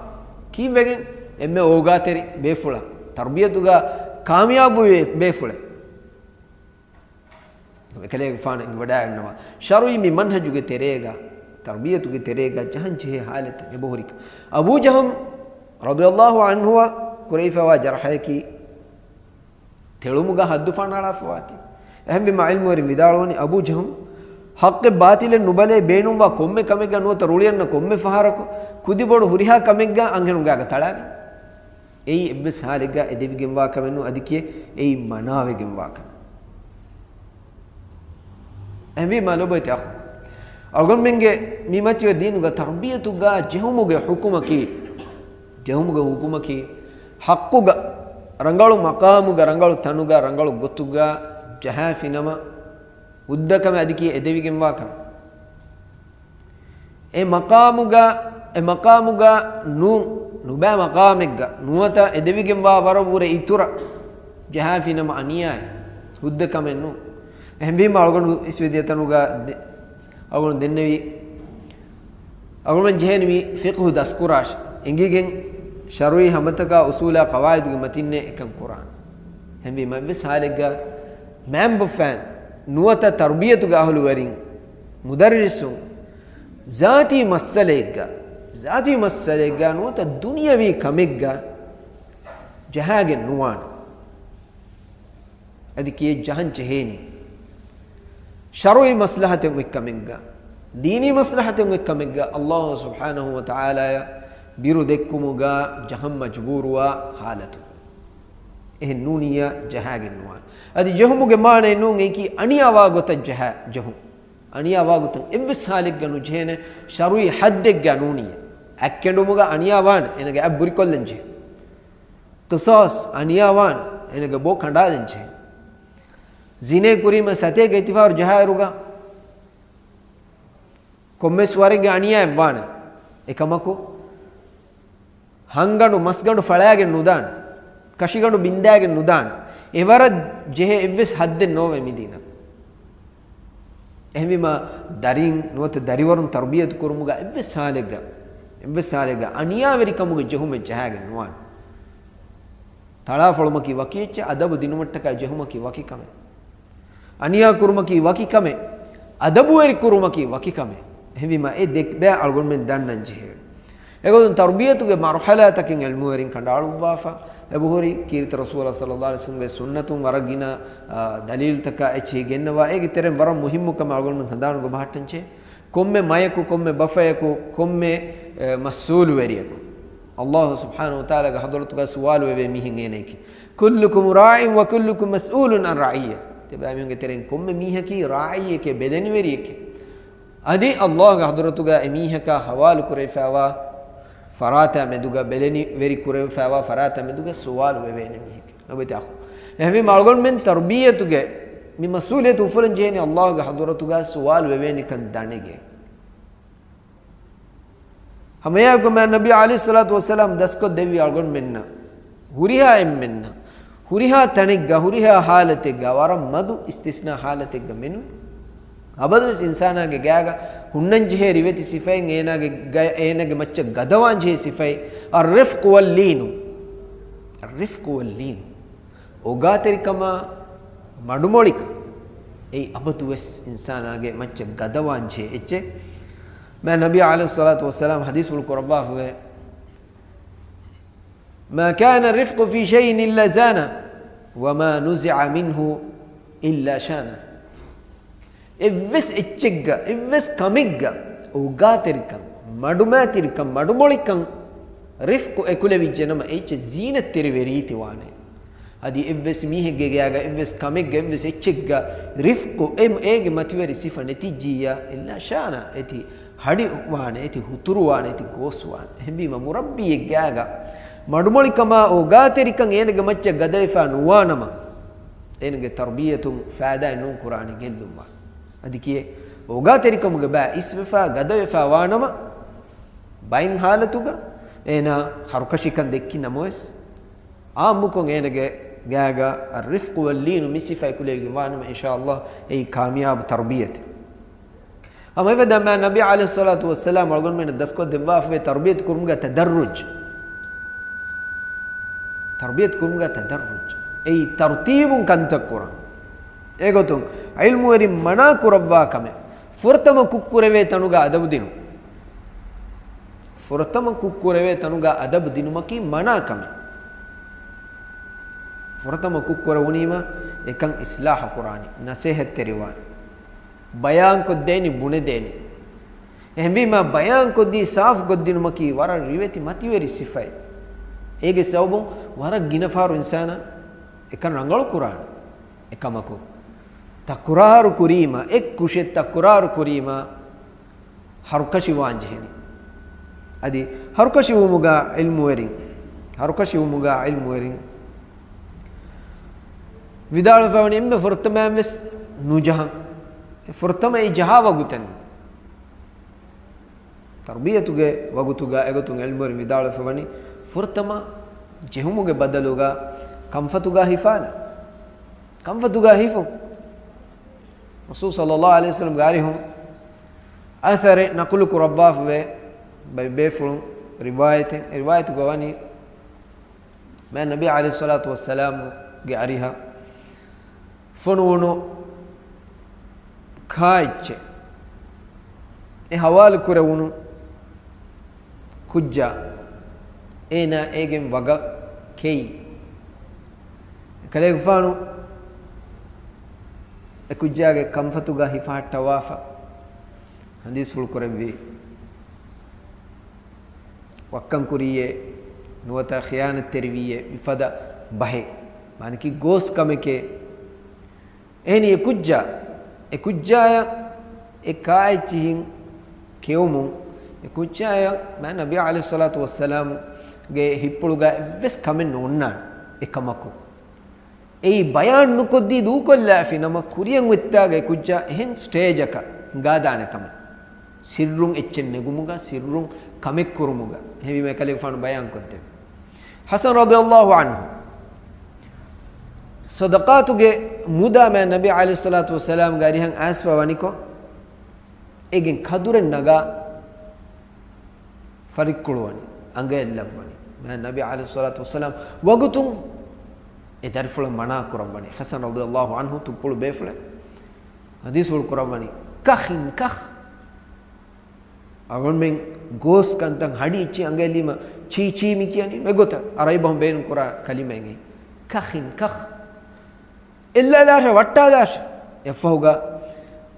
ކީއްވެގެން؟ އެންމެ އޯގާތެރި ބޭފުޅާ، ތަރުބިޔަތުގަ ކާމިޔާބުވި ބޭފުޅެއް. އެކަލޭގެފާނު އެނގިވަޑައިގަންނަވާ ޝަރުޢީ މި މަންހަޖުގެ ތެރޭގަ، ތަރުބިޔަތުގެ ތެރޭގަ ޖަހަން ޖެހޭ ޙާލަތެއް އެބަހުރިކަން. އަބޫ ޖަހަމް ރަޟިޔަﷲ ޢަންހުއަށް ކުރެވިފައިވާ ޖަރަޙައަކީ ތެޅުމުގަ ޙައްދު ފަނޑާޅާފަވާތީ. އެހެންވީމަ ޢިލްމުވެރިން ވިދާޅުވަނީ އަބޫ ޖަހަމް ޙައްޤެއް ބާޠިލެއް ނުބަލޭ، ބޭނުންވާ ކޮންމެ ކަމެއްގަ ނުވަތަ ރުޅިއަންނަ ކޮންމެ ފަހަރަކު ކުދިބޮޑު ހުރިހާ ކަމެއްގަ އަންހެނުން ގާގަ ތަޅާގެން. އެއީ އެއްވެސް ޙާލެއްގަ އެދެވިގެންވާ ކަމެއް ނޫން، އަދި ކިޔޭ އެއީ މަނާވެގެންވާ ކަމެއް. އެހެންވީމަ ލޮބުވެތި އަޚު، އަޅުގަނޑުމެންގެ މި މަތިވެ ދީނުގަ ތަރުބިޔަތުގަ ޖެހުމުގެ ޙުކުމަކީ، ޖެހުމުގެ ޙުކުމަކީ ޙައްޤުގަ، ރަނގަޅު މަޤާމުގަ، ރަނގަޅު ތަނުގަ، ރަނގަޅު ގޮތުގަ ޖަހާފިނަމަ ހުއްދަ ކަމެއް، އަދި ކިޔޭ އެދެވިގެންވާ ކަމެއް. އެ މަޤާމުގަ، އެ މަޤާމުގަ ނޫ، ނުބައި މަޤާމެއްގަ ނުވަތަ އެދެވިގެންވާ ވަރަށް ވުރެ އިތުރަށް ޖަހާފިނަމަ އަނިޔާއެއް، ހުއްދަ ކަމެއް ނޫން. އެހެންވީމަ އަޅުގަނޑު އިސްވެދިޔަ ތަނުގަ ދެ-، އަޅުގަނޑު ދެންނެވި، އަޅުގަނޑުމެން ޖެހޭނީ މި ފިޤުހު ދަސްކުރާށޭ. އެނގިގެން ޝަރުޢީ ހަމަތަކާ އުޞޫލާ ޤަވާޢިދުގެ މަތިންނޭ އެކަން ކުރާން. އެހެންވީމަ އެއްވެސް ޙާލެއްގަ މައިންބަފައިން ނުވަތަ ތަރުބިޔަތުގެ އަހުލުވެރިން، މުދައްރިސުން، ޒާތީ މައްސަލައެއްގަ، ޒާތީ މައްސަލައެއްގަ ނުވަތަ ދުނިޔަވީ ކަމެއްގަ ޖަހާގެން ނުވާނެ. އަދި ކިޔެއް ޖަހަން ޖެހޭނީ. ޝަރުޢީ މަސްލަހަތެއް އޮތްކަމެއްގަ، ދީނީ މަސްލަހަތެއް އޮތްކަމެއްގަ، ﷲ ސުބްޙާނަހޫ ވަތަޢާލާއަށް ބިރު ދެއްކުމުގަ ޖަހަން މަޖުބޫރުވާ ޙާލަތު. އެހެން ނޫނިއްޔާ ޖަހާގެން ނުވާނެ. އަދި ޖެހުމުގެ މާނައެއް ނޫން އެކީ އަނިޔާވާ ގޮތަށް ޖަހާ، ޖެހުން. އަނިޔާވާ ގޮތަށް އެއްވެސް ޙާލެއްގަ ނުޖެހޭނެ، ޝަރުޢީ ޙައްދެއްގަ ނޫނިއްޔާ. އަތްކެނޑުމުގަ އަނިޔާވާނެ، އޭނަގެ އަތް ބުރިކޮށްލަން ޖެހޭ. ޤިޞާޞް އަނިޔާވާނެ، އޭނަގެ ބޯ ކަނޑާލަން ޖެހޭ. ޒިނޭ ކުރީމަ ސަތޭކަ އެތިފާރު ޖަހާއިރުގަ ކޮންމެސް ވަރެއްގެ އަނިޔާއެއް ވާނެ. އެކަމަކު، ހަންގަނޑު މަސްގަނޑު ފަޅާގެން ނުދާނެ. ކަށިގަނޑު ބިންދާގެން ނުދާނެ. އެވަރަށް ޖެހޭ އެއްވެސް ޙައްދެއް ނޯވޭ މި ދީނަށް. އެހެންވީމަ، ދަރިން ނުވަތަ ދަރިވަރުން ތަރުބިޔަތު ކުރުމުގަ އެއްވެސް ޙާލެއްގަ، އެއްވެސް ޙާލެއްގަ އަނިޔާވެރިކަމުގެ ޖެހުމެއް ޖަހާގެން ނުވާނެ. ތަޅާފޮޅުމަކީ ވަކި އެއްޗެއް، އަދަބު ދިނުމަށްޓަކާ ޖެހުމަކީ ވަކި ކަމެއް. އަނިޔާ ކުރުމަކީ ވަކި ކަމެއް. އަދަބުވެރި ކުރުމަކީ ވަކި ކަމެއް. އެހެންވީމަ އެ ދެ ބައި އަޅުގަނޑުމެން ދަންނަން ޖެހޭ. އެގޮތުން ތަރުބިޔަތުގެ މަރުޙަލާތަކެއް ޢިލްމުވެރިން ކަނޑައަޅުއްވާފަ އެބަހުރި ކީރިތި ރަސޫލާ ޞައްލަﷲ ޢަލައިހި ވަސައްލަމްގެ ސުންނަތުން ވަރަށް ގިނަ، އާ، ދަލީލުތަކާ އެއްޗެހި ގެންނަވާ. އޭގެ ތެރެއިން ވަރަށް މުހިއްމު ކަމެއް އަޅުގަނޑުމެން ހަނދާނުގަ ބަހައްޓަންޖެހޭ. ކޮންމެ މަޔަކު، ކޮންމެ ބަފަޔަކު، ކޮންމެ، އެ، މަސްއޫލުވެރިޔަކު، ﷲ ސުބްޙާނަހޫ ވަތަޢާލާގެ ޙަޟްރަތުގަ ސުވާލުވެވޭ މީހެއް އޭނައަކީ. كلكم راع وكلكم مسؤول عن رعيته. ތިބާމީހުންގެ ތެރެއިން ކޮންމެ މީހަކީ ރާޢީއެކޭ، ބެލެނިވެރިއެކޭ. އަދި ﷲގެ ޙަޟްރަތުގަ އެމީހަކާ ޙަވާލުކުރެވިފައިވާ ފަރާތާ މެދުގަ، ބެލެނިވެރި ކުރެވިފައިވާ ފަރާތާ މެދުގަ ސުވާލު ވެވޭނެ މީހެކޭ. ލޮބުވެތި އަޚު. އެހެންވީމަ އަޅުގަނޑުމެން ތަރުބިއްޔަތުގެ މި މަސްއޫލިއްޔަތު އުފުލަން ޖެހޭނީ ﷲ ގެ ޙަޟްރަތުގަ ސުވާލު ވެވޭނެކަން ދަނެގެން. ހަމައެއާއެކު މާތް ނަބީ ޢަލައިހިއްޞަލާތު ވައްސަލާމް ދަސްކޮށްދެއްވި އަޅުގަނޑުމެންނަށް ހުރިހާ އެންމެންނަށް ހުރިހާ ތަނެއްގަ، ހުރިހާ ޙާލަތެއްގަ، ވަރަށް މަދު އިސްތިސްނާ ޙާލަތެއްގަ މެނުވީ. އަބަދުވެސް އިންސާނާގެ ގާގަ ހުންނަންޖެހޭ ރިވެތި ސިފައެއް، އޭނާގެ ގަ-، އޭނާގެ މައްޗަށް ގަދަވާންޖެހޭ ސިފައެއް، އައްރިފްޤު ވައްލީނު. އައްރިފްޤު ވައްލީނު. އޯގާތެރިކަމާ މަޑުމޮޅިކަން. އެއީ އަބަދުވެސް އިންސާނާގެ މައްޗަށް ގަދަވާންޖެހޭ އެއްޗެއް. މާތް ނަބީ ޢަލައިހިއްޞަލާތު ވައްސަލާމް ޙަދީޘްފުޅު ކުރައްވާފަވޭ، ما كان الرفق في شيء إلا زانه، وما نزع منه إلا شانه. އެއްވެސް އެއްޗެއްގަ، އެއްވެސް ކަމެއްގަ، އޯގާތެރިކަން، މަޑުމައިތިރިކަން، މަޑުމޮޅިކަން، ރިފްޤު އެކުލެވިއްޖެނަމަ، އެއްޗެއް ޒީނަތްތެރިވެ ރީތިވާނެ. އަދި އެއްވެސް މީހެއްގެ ގާގަ، އެއްވެސް ކަމެއްގަ، އެއްވެސް އެއްޗެއްގަ، ރިފްޤު އެ-، އޭގެ މަތިވެރި ސިފަ ނެތިއްޖިއްޔާ، إلا شانه، އެތި ހަޑިވާނެ، އެތި ހުތުރުވާނެ، އެތި ގޯސްވާނެ. އެހެންވީމަ މުރައްބީއެއްގާގަ މަޑުމޮޅިކަމާ އޯގާތެރިކަން އޭނަގެ މައްޗަށް ގަދަވެފާ ނުވާނަމަ، އޭނަގެ ތަރުބިއްޔަތުން ފައިދާއެއް ނޫން ކުރާނީ ގެއްލުންވާނެ. އަދި ކިއެއް އޯގާތެރިކަމުގެ ބައި އިސްވެފާ ގަދަވެފާ ވާނަމަ، ބައެއް ހާލަތުގަ އޭނާ ހަރުކަށިކަން ދެއްކި ނަމަވެސް، އާއްމުކޮށް އޭނަގެ ގާގަ އައްރިފްޤު ވައްލީނު މި ސިފަ އެކުލެވިގެން ވާނަމަ، އިންޝާﷲ އެއީ ކާމިޔާބު ތަރުބިއްޔަތެއް. ހަމައެފަދަ މާތް ނަބީ ޢަލައިހިއްޞަލާތު ވައްސަލާމް އަޅުގަނޑުމެންނަށް ދަސްކޮށްދެއްވާފަވޭ ތަރުބިއްޔަތު ކުރުމުގަ ތަދައްރުޖް. ތަރުބިއްޔަތު ކުރުމުގަ ތަދައްރުޖް. އެއީ ތަރުތީބުން ކަންތައް ކުރަން. އެގޮތުން ޢިލްމުވެރިން މަނާ ކުރައްވާ ކަމެއް. ފުރަތަމަ ކުށްކުރެވޭ ތަނުގަ އަދަބު ދިނުން. ފުރަތަމަ ކުށްކުރެވޭ ތަނުގަ އަދަބު ދިނުމަކީ މަނާ ކަމެއް. ފުރަތަމަ ކުށްކުރެވުނީމަ އެކަން އިޞްލާޙު ކުރާނީ، ނަޞޭޙަތްތެރިވާނީ. ބަޔާންކޮށްދޭނީ، ބުނެދޭނީ. އެހެންވީމަ، ބަޔާންކޮށްދީ ސާފުކޮށްދިނުމަކީ ވަރަށް ރިވެތި މަތިވެރި ސިފައެއް. އޭގެ ސަބަބުން ވަރަށް ގިނަ ފަހަރު އިންސާނާ އެކަން ރަނގަޅު ކުރާނެ. އެކަމަކު، ތަކުރާރު ކުރީމަ، އެއް ކުށެއް ތަކުރާރު ކުރީމަ، ހަރުކަށިވާން ޖެހެނީ. އަދި ހަރުކަށިވުމުގަ ޢިލްމުވެރިން، ހަރުކަށިވުމުގަ ޢިލްމުވެރިން ވިދާޅުވެފަވަނީ، އެންމެ ފުރަތަމައިން ވެސް ނުޖަހަން. ފުރަތަމަ އެ ޖަހާ ވަގުތެއް. ތަރުބިޔަތުގެ ވަގުތުގަ އެގޮތުން ޢިލްމުވެރިން ވިދާޅުވެފަވަނީ، ފުރަތަމަ ޖެހުމުގެ ބަދަލުގަ ކަންފަތުގަ ހިފާނެ. ކަންފަތުގަ ހިފުން. ރަސޫލު ޞައްލައްލާހު ޢަލައިހި ވަސައްލަމްގެ އަރިހުން އަސަރެއް ނަޤުލު ކުރައްވާފަވޭ، ބައެއް ބޭފުޅުން ރިވާޔަތެއް، އެ ރިވާޔަތުގަ ވަނީ، މާތް ނަބީ ޢަލައިހިއްޞަލާތު ވައްސަލާމްގެ އަރިހަށް ފޮނުވުނު ކާއެއްޗެއް، އެ ޙަވާލު ކުރެވުނު ކުއްޖާ، އޭނާ އޭގެން ވަގަށް ކެއި. ކަލޭގެފާނު އެ ކުއްޖާގެ ކަންފަތުގަ ހިފަހައްޓަވާފަ ޙަދީޘްފުޅު ކުރެއްވި. ވައްކަން ކުރީއޭ، ނުވަތަ ޚިޔާނަތްތެރިވީއޭ، މިފަދަ ބަހެއް. މާނަކީ ގޯސް ކަމެކޭ. އެހެނީ އެ ކުއްޖާ، އެ ކުއްޖާޔަށް އެ ކާއެއްޗިހިން ކެއުމުން، އެ ކުއްޖާޔަށް މާތް ނަބީ ޢަލައިހިއްޞަލާތު ވައްސަލާމްގެ ހިތްޕުޅުގަ އެއްވެސް ކަމެއް ނޯންނާނެ. އެކަމަކު، އެއީ ބަޔާން ނުކޮށްދީ ދޫކޮށްލާފި ނަމަ، ކުރިއަށް އޮތްތާގަ އެ ކުއްޖާ އެހެން ސްޓޭޖަކަށް ހިނގާދާނެ ކަމެއް. ސިއްރުން އެއްޗެއް ނެގުމުގަ، ސިއްރުން ކަމެއް ކުރުމުގަ. އެހެންވީމަ އެކަލޭގެފާނު ބަޔާންކޮށްދެއްވި. ޙަސަން ރަޟިޔައްލާހު ޢަންހު ޞަދަޤާތުގެ މުދާ މާތް ނަބީ ޢަލައިހިއްޞަލާތު ވައްސަލާމްގެ އަރިހަށް އައިސްފަ ވަނިކޮށް، އޭގެން ކަދުރެއް ނަގާ ފަރިއްކުޅުވަނީ، އަނގައެއް ލައްވަނީ. މާތް ނަބީ ޢަލައިހިއްޞަލާތު ވައްސަލާމް ވަގުތުން އެ ދަރިފުޅަށް މަނާ ކުރައްވަނީ. ޙަސަން ރަޟިޔައްލާހު ޢަންހު ތުއްޕުޅު ބޭފުޅެއް ޙަދީޘްފުޅު ކުރައްވަނީ، ކަޚިން ކަޚް. އަޅުގަނޑުމެން ގޯސް ކަންތައް ހަޑި އެއްޗި އަނގައެއްލީމަ ޗީ ޗީ މި ކިޔަނީ އެގޮތަށް. އަރަބި ބަހުން ބޭނުން ކުރާ ކަލިމައެއް. ކަޚިން ކަޚް. އެއްލާލާށޭ، ވައްޓާލާށޭ. އެއަށްފަހުގަ،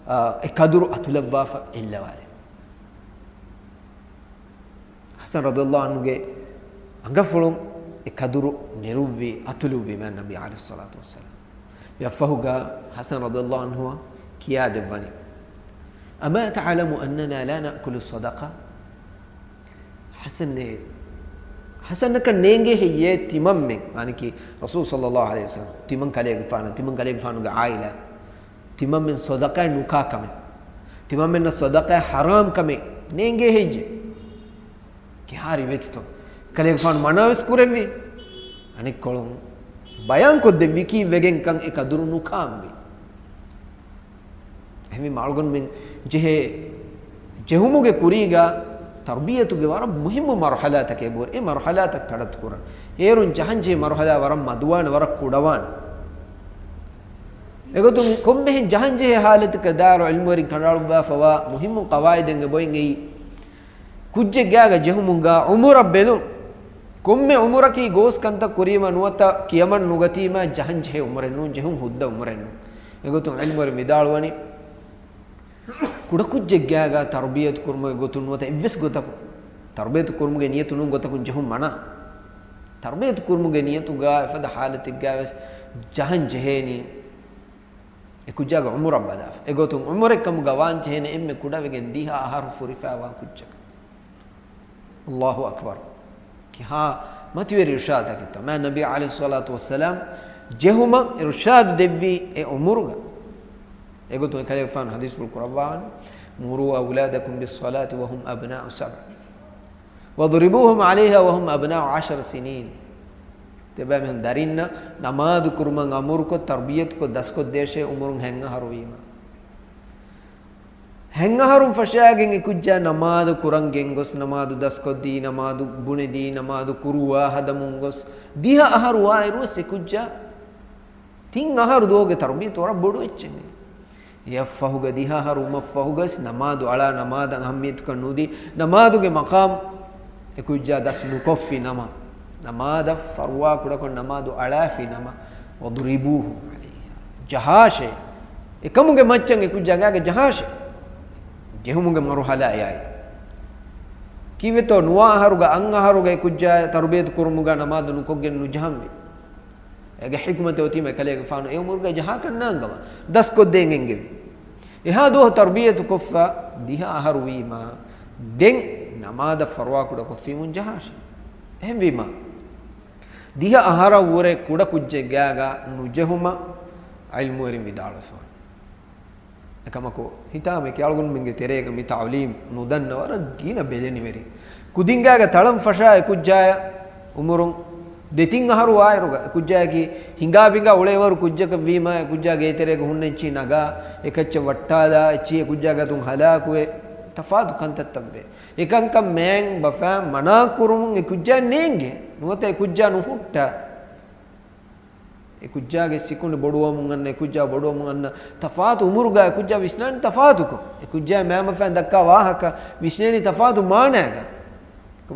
އާ، އެ ކަދުރު އަތުލައްވާފަ އެއްލަވާލެވި. ޙަސަން ރަޟިޔައްލާހު ޢަންހުގެ އަނގަފުޅުން އެ ކަދުރު ނެރުއްވި، އަތުލުއްވި މާތް ނަބީ ޢަލައިހިއްޞަލާތު ވައްސަލާމް. އެއަށްފަހުގަ ޙަސަން ރަޟިޔައްލާހު ޢަންހުއަށް ކިޔާދެއްވަނީ، أما تعلم أننا لا نأكل الصدقة؟ ޙަސަންއޭ، ޙަސަނަކަށް ނޭނގޭ ހެއްޔޭ ތިމަންމެން، މާނަކީ ރަސޫލު ޞައްލައްލާހު ޢަލައިހި ވަސައްލަމް، ތިމަން ކަލޭގެފާނަށް، ތިމަން ކަލޭގެފާނުގެ ޢާއިލާ، ތިމަންމެން ޞަދަޤާތް ނުކާ ކަމެއް، ތިމަންމެންނަށް ޞަދަޤާތް ޙަރާމް ކަމެއް ނޭނގޭ ހެއްޔޭ؟ ކިހާ ރިވެތިތޯ؟ ކަލޭގެފާނު މަނާވެސް ކުރެއްވި. އަނެއްކޮޅުން ބަޔާންކޮށްދެއްވި ކީއްވެގެންކަން އެ ޤަދުރު ނުކާންވީ. އެހެންވީމަ އަޅުގަނޑުމެން ޖެހޭ ޖެހުމުގެ ކުރީގަ ތަރުބިޔަތުގެ ވަރަށް މުހިއްމު މަރުޙަލާތަކެއް ބޯރި. އެ މަރުޙަލާތައް ކަޑައްތު ކުރަން. އޭރުން ޖަހަންޖެހޭ މަރުޙަލާ ވަރަށް މަދުވާނެ، ވަރަށް ކުޑަވާނެ. އެގޮތުން ކޮންމެހެން ޖަހަންޖެހޭ ޙާލަތަކަށް ދާއިރު ޢިލްމުވެރިން ކަނޑައަޅުއްވާފަވާ މުހިއްމު ޤަވާޢިދެއް އެބައޮތް އެއީ، ކުއްޖެއް ގާގަ ޖެހުމުގަ ޢުމުރަށް ބެލުން. ކޮންމެ ޢުމުރަކީ ގޯސް ކަންތައް ކުރީމަ ނުވަތަ ކިޔަމަން ނުގަތީމަ ޖަހަންޖެހޭ ޢުމުރެއް ނޫން، ޖެހުން ހުއްދަ ޢުމުރެއް ނޫން. އެގޮތުން ޢިލްމުވެރިން ވިދާޅުވަނީ، ކުޑަކުއްޖެއްގާގާ ތަރުބިޔަތު ކުރުމުގެ ގޮތުން ނުވަތަ އެއްވެސް ގޮތަކުން، ތަރުބިޔަތު ކުރުމުގެ ނިޔަތު ނޫން ގޮތަކުން ޖެހުން މަނާ. ތަރުބިޔަތު ކުރުމުގެ ނިޔަތުގާ އެފަދަ ޙާލަތެއްގާވެސް ޖަހަން ޖެހޭނީ، އެ ކުއްޖާގެ ޢުމުރަށް ބަލާފަ. އެގޮތުން ޢުމުރެއް ކަމުގަ ވާން ޖެހޭނެ އެންމެ ކުޑަވެގެން ދިހަ އަހަރު ފުރިފައިވާ ކުއްޖަކަށް. އައްލާހު އަކްބަރު. ކިހާ މަތިވެރި އިރުޝާދަކެއްތޯ؟ މާތް ނަބީ ޢަލައިހިއްޞަލާތު ވައްސަލާމް ޖެހުމަށް އިރުޝާދު ދެއްވީ އެ ޢުމުރުގަ. އެގޮތުން އެކަލޭގެފާނު ޙަދީޘްފުޅު ކުރައްވާވަނީ، "مروا أولادكم بالصلاة وهم أبناء سبع واضربوهم عليها وهم أبناء عشر سنين." ތިބާމީހުން ދަރިންނަށް ނަމާދު ކުރުމަށް އަމުރުކޮށް، ތަރުބިޔަތުކޮށް، ދަސްކޮށްދޭށޭ ޢުމުރުން ހަތް އަހަރު ވީމަ. ހަތް އަހަރުން ފަށާގެން އެ ކުއްޖާ ނަމާދު ކުރަން ގެންގޮސް، ނަމާދު ދަސްކޮށްދީ، ނަމާދު ބުނެދީ، ނަމާދު ކުރުވާ ހަދަމުން ގޮސް، ދިހަ އަހަރު ވާއިރުވެސް އެ ކުއްޖާ ތިން އަހަރު ދުވަހުގެ ތަރުބިޔަތު ވަރަށް ބޮޑު އެއްޗެއް. އެއަށްފަހުގަ ދިހަ އަހަރު ވުމަށްފަހުގަސް ނަމާދު އަޅާ، ނަމާދަށް އަހައްމިއްޔަތުކަން ނުދީ، ނަމާދުގެ މަޤާމް އެ ކުއްޖާ ދަސް ނުކޮށްފި ނަމަ، ނަމާދަށް ފަރުވާ ކުޑަކޮށް ނަމާދު އަޅާފި ނަމަ، "واضربوهم عليها." ޖަހާށޭ. އެކަމުގެ މައްޗަށް އެ ކުއްޖާ ގާގަ ޖަހާށޭ. ޖެހުމުގެ މަރުޙަލާއާއި. ކީއްވެތޯ ނުވަ އަހަރުގަ އަށް އަހަރުގަ އެ ކުއްޖާ ތަރުބިޔަތު ކުރުމުގަ ނަމާދު ނުކޮށްގެން ނުޖަހަންވީ. އޭގެ ޙިކުމަތެއް އޮތީމަ އެކަލޭގެފާނު އެ ޢުމުރުގަ ޖަހާކަށް ނާންގަވާ. ދަސްކޮށްދޭން އެންގެވި. އެހާ ދުވަހު ތަރުބިޔަތު ކޮށްފަ ދިހަ އަހަރު ވީމަ، ދެން ނަމާދަށް ފަރުވާ ކުޑަކޮށްފީމުން ޖަހާށޭ. އެހެންވީމަ، ދިހަ އަހަރަށްވުރެ ކުޑަކުއްޖެއް ގާގަ ނުޖެހުމަށް ޢިލްމުވެރިން ވިދާޅުވެފަ. އެކަމަކު، ހިތާމައަކީ އަޅުގަނޑުމެންގެ ތެރޭގަ މި ތަޢުލީމް ނުދަންނަ ވަރަށް ގިނަ ބެލެނިވެރިން. ކުދިންގާގަ ތަޅަން ފަށާ އެ ކުއްޖާޔަށް އުމުރުން ދެ ތިން އަހަރު ވާއިރުގަ، އެ ކުއްޖާޔަކީ ހިނގާ ބިނގާ އުޅޭވަރު ކުއްޖަކަށް ވީމާ، އެ ކުއްޖާ ގޭތެރޭގަ ހުންނަ އެއްޗިހި ނަގާ، އެ ކައްޗަށް ވައްޓާލާ، އެއްޗިހި އެ ކުއްޖާގެ އަތުން ހަލާކުވެ، ތަފާތު ކަންތައްތައްވޭ. އެކަންކަން މައިންބަފައިން މަނާ ކުރުމުން އެ ކުއްޖާ ނޭނގޭ. ނުވަތަ އެ ކުއްޖާ ނުހުއްޓާ. އެ ކުއްޖާގެ ސިކުނޑި ބޮޑުވަމުން އަންނަ، އެ ކުއްޖާ ބޮޑުވަމުން އަންނަ ތަފާތު އުމުރުގަ އެ ކުއްޖާ ވިސްނާނީ ތަފާތުކޮށް. އެ ކުއްޖާ މައިންބަފައިން ދައްކާ ވާހަކަ ވިސްނޭނީ ތަފާތު މާނައިގަ.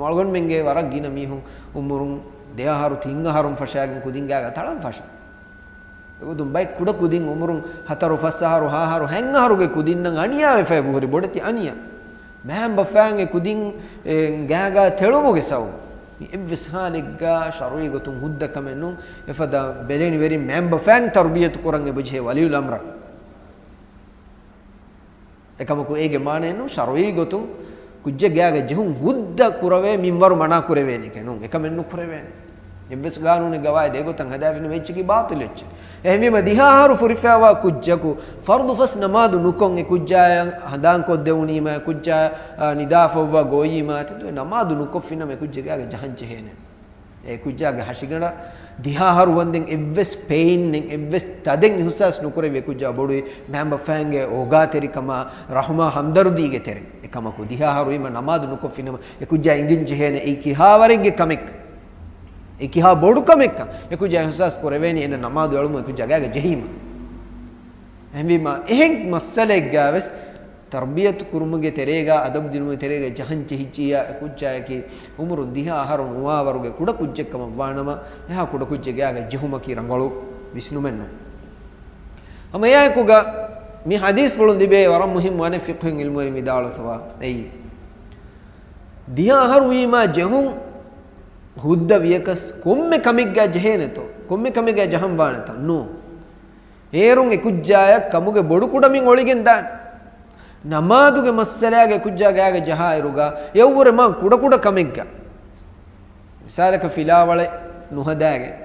އަޅުގަނޑުމެންގެ ވަރަށް ގިނަ މީހުން އުމުރުން ދެ އަހަރު ތިން އަހަރުން ފަށާގެން ކުދިންގާގަ ތަޅަން ފަށާ. އެގޮތުން ބައެއް ކުޑަ ކުދިން އުމުރުން ހަތަރު ފަސް އަހަރު ހަ އަހަރު ހަތް އަހަރުގެ ކުދިންނަށް އަނިޔާވެފައި ބުހުރި ބޮޑެތި އަނިޔާ. މައިންބަފައިން އެ ކުދިން އެ ގާގާ ތެޅުމުގެ ސަބަބު. މި އެއްވެސް ހާލެއްގާ ޝަރުޢީ ގޮތުން ހުއްދަ ކަމެއް ނޫން. އެފަދަ ބެލެނިވެރިން މައިންބަފައިން ތަރުބިޔަތު ކުރަން އެބަޖެހޭ ވަލިއުލް އަމްރަށް. އެކަމަކު އޭގެ މާނައެއް ނޫން ޝަރުޢީ ގޮތުން ކުއްޖެއް ގާގަ ޖެހުން ހުއްދަ ކުރެވޭ މިންވަރު މަނާ ކުރެވޭނެކޭ ނޫން. އެކަމެއް ނުކުރެވޭނެ. އެއްވެސް ގާނޫނެއްގަ ވާހަކަ އެގޮތަށް ހަދާފިނަމަ އެއްޗަކީ ބާޠިލު އެއްޗެއް. އެހެންވީމަ ދިހަ އަހަރު ފުރިފައިވާ ކުއްޖަކު ފަރުޟު ފަސް ނަމާދު ނުކޮށް އެ ކުއްޖާޔަށް ހަނދާންކޮށްދެވުނީމަ އެ ކުއްޖާ، އާ، ނިދާފައްވާ ގޮވީމަ ތެދުވެ ނަމާދު ނުކޮށްފިނަމަ އެ ކުއްޖެއް ގާގަ ޖަހަން ޖެހޭނެ. އެ ކުއްޖާގެ ހަށިގަނޑަށް ދިހަ އަހަރު ވަންދެން އެއްވެސް ޕެއިންއެއް އެއްވެސް ތަދެއް އިހުސާސް ނުކުރެވި އެ ކުއްޖާ ބޮޑުވި މައިންބަފައިންގެ އޯގާތެރިކަމާ ރަޙުމާ ހަމްދަރުދީގެ ތެރެއިން. އެކަމަކު ދިހަ އަހަރު ވީމަ ނަމާދު ނުކޮށްފިނަމަ އެ ކުއްޖާ އިނގިން ޖެހޭނެ އެއީ ކިހާވަރެއްގެ ކަމެއްކަން. އެ ކިހާ ބޮޑު ކަމެއްކަން އެ ކުއްޖާ އިހުސާސް ކުރެވޭނީ އޭނަ ނަމާދު އެޅުމުން އެ ކުއްޖާ ގާގަ ޖެހީމަ. އެހެންވީމަ، އެހެން މައްސަލައެއްގާވެސް ތަރުބިޔަތު ކުރުމުގެ ތެރޭގާ، އަދަބު ދިނުމުގެ ތެރޭގާ ޖަހަން ޖެހިއްޖިއްޔާ އެ ކުއްޖާޔަކީ އުމުރުން ދިހަ އަހަރު ނުވާވަރުގެ ކުޑަ ކުއްޖެއްކަމަށްވާނަމަ، އެހާ ކުޑަ ކުއްޖެއް ގާގަ ޖެހުމަކީ ރަނގަޅު ވިސްނުމެއް ނޫން. ހަމައެއާއެކުގަ މި ޙަދީޘްފުޅުން ލިބޭ ވަރަށް މުހިއްމު އަނެއް ފިޤްހުވެރިން ޢިލްމުވެރިން ވިދާޅުވެފަވާ އެއީ، ދިހަ އަހަރު ވީމާ ޖެހުން ހުއްދަ ވިޔަކަސް ކޮންމެ ކަމެއްގާ ޖެހޭނެތޯ؟ ކޮންމެ ކަމެއްގާ ޖަހަން ވާނެތޯ؟ ނޫން. އޭރުން އެ ކުއްޖާޔަށް ކަމުގެ ބޮޑުކުޑަމިން އޮޅިގެން ދާނެ. ނަމާދުގެ މައްސަލާގަ އެ ކުއްޖާ ގާގަ ޖަހާއިރުގަ އެއަށްވުރެ މާ ކުޑަކުޑަ ކަމެއްގަ، މިސާލަކަށް ފިލާވަޅެއް ނުހަދާގެން،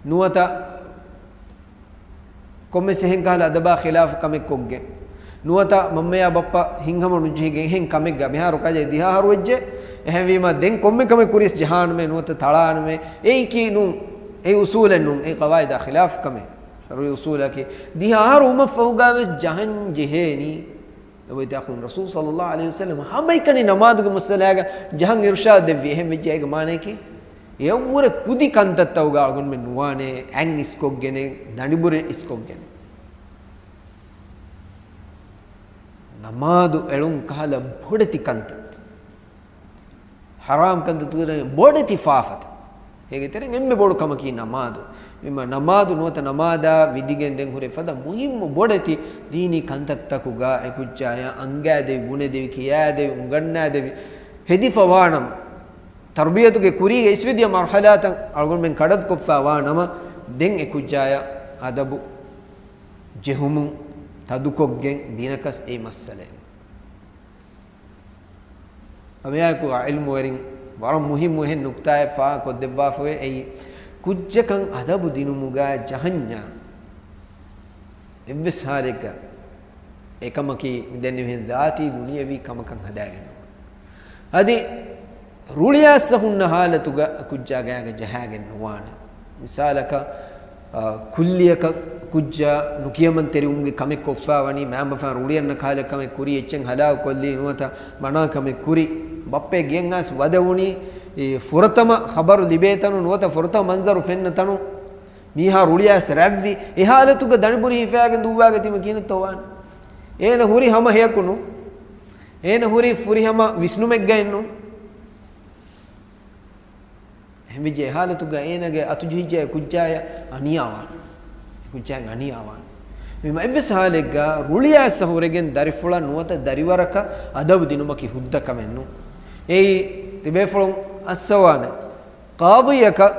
ނުވަތަ ކޮންމެސް އެހެން ކަހަލަ އަދަބާ ޚިލާފު ކަމެއް ކޮށްގެން، ނުވަތަ މަންމަޔާ ބައްޕަ ހިތްހަމަ ނުޖެހިގެން އެހެން ކަމެއްގަ މިހާރު ކަލޭ ދިހަ އަހަރު ވެއްޖެ. އެހެންވީމަ ދެން ކޮންމެ ކަމެއް ކުރިޔަސް ޖަހާނަމޭ، ނުވަތަ ތަޅާނަމޭ. އެއީކީ ނޫން. އެ އުސޫލެއް ނޫން. އެ ޤަވާއިދާ ޚިލާފު ކަމެއް. ޝަރުޢީ އުސޫލަކީ ދިހަ އަހަރު ވުމަށްފަހުގަ ވެސް ޖަހަން ޖެހޭނީ. އެބައިތި އަޚުން، ރަސޫލު ޞައްލައްލާހު ޢަލައިހި ވަސައްލަމަ ހަމައެކަނި ނަމާދުގެ މައްސަލާގަ ޖަހަން އިރުޝާދު ދެއްވި. އެހެން ވެއްޖެ އޭގެ މާނަޔަކީ އެއަށްވުރެ ކުދި ކަންތައްތަކުގަ އަޅުގަނޑުމެން ނުވާނެ، އަތް އިސްކޮށްގެނެއް، ދަނޑިބުރި އިސްކޮށްގެނެއް. ނަމާދު އެޅުން ކަހަލަ ބޮޑެތި ކަންތައް. ޙަރާމް ކަންތައްތަކުގެ ބޮޑެތި ފާފަތައް. އޭގެ ތެރެއިން އެންމެ ބޮޑު ކަމަކީ ނަމާދު. މި ނަމާދު ނުވަތަ ނަމާދާ ވިދިގެން ދެން ހުރެ ފަދަ މުހިއްމު ބޮޑެތި ދީނީ ކަންތައްތަކުގަ އެކުއްޖާޔަށް އަންގާދެވި، ބުނެދެވި، ކިޔާދެވި، އުނގަންނާދެވި، ހެދިފަ ވާނަމަ، ތަރުބިޔަތުގެ ކުރީގަ އިސްވެދިޔަ މަރުޙަލާތައް އަޅުގަނޑުމެން ކަޑައްކޮށްފަ ވާނަމަ، ދެން އެކުއްޖާޔަށް އަދަބު ޖެހުމުން ތަދުކޮށްގެން ދިނަކަސް އެއީ މައްސަލައެއް. އަމިއާއެކު އިލްމުވެރިން ވަރަށް މުހިއްމު އެހެން ނުކުތާއެއް ފާހަގަކޮށްދެއްވާފަވޭ. އެއީ، ކުއްޖަކަށް އަދަބު ދިނުމުގަ ޖަހަންޏާ އެއްވެސް ހާލެއްގަ އެކަމަކީ މިދެންނެވިހެން ޒާތީ ދުނިޔަވީ ކަމަކަށް ހަދާގެން ނުވާނެ. އަދި ރުޅިއައިސް ހުންނަ ހާލަތުގަ ކުއްޖާ ގާގަ ޖަހާގެން ނުވާނެ. މިސާލަކަށް، އާ، ކުއްލިއަކަށް ކުއްޖާ ނުކިޔަމަންތެރިވުމުގެ ކަމެއް ކޮށްފަ ވަނީ، މައިންބަފައިން ރުޅިއަންނަ ކަހަލަ ކަމެއް ކުރީ، އެއްޗެއް ހަލާކު ކޮށްލީ ނުވަތަ މަނާ ކަމެއް ކުރީ، ބައްޕަ ގެޔަށް އައިސް ވަދެވުނީ، އެ ފުރަތަމަ ޚަބަރު ލިބޭ ތަނު ނުވަތަ ފުރަތަމަ މަންޒަރު ފެންނަ ތަނު، މީހާ ރުޅިއައިސް ރަތްވި، އެ ހާލަތުގަ ދަނޑިބުރި ހިފާގެން ދުއްވާގަތީމަ ކިހިނެއްތޯ ވާނެ؟ އޭނަ ހުރީ ހަމަ ހެޔަކު ނޫން. އޭނަ ހުރީ ފުރިހަމަ ވިސްނުމެއްގައެއް ނޫން. އެހެންވެއްޖެ އެ ހާލަތުގަ އޭނަގެ އަތުޖެހިއްޖެ އެ ކުއްޖާޔަށް އަނިޔާވާނެ. އެ ކުއްޖާއަށް އަނިޔާވާނެ. މި އެއްވެސް ހާލެއްގަ ރުޅިއައިސް ހުރެގެން ދަރިފުޅަށް ނުވަތަ ދަރިވަރަކަށް އަދަބު ދިނުމަކީ ހުއްދަ ކަމެއް ނޫން. އެއީ ތިބޭފުޅުން އައްސަވާނެ. ޤާޟީއަކަށް،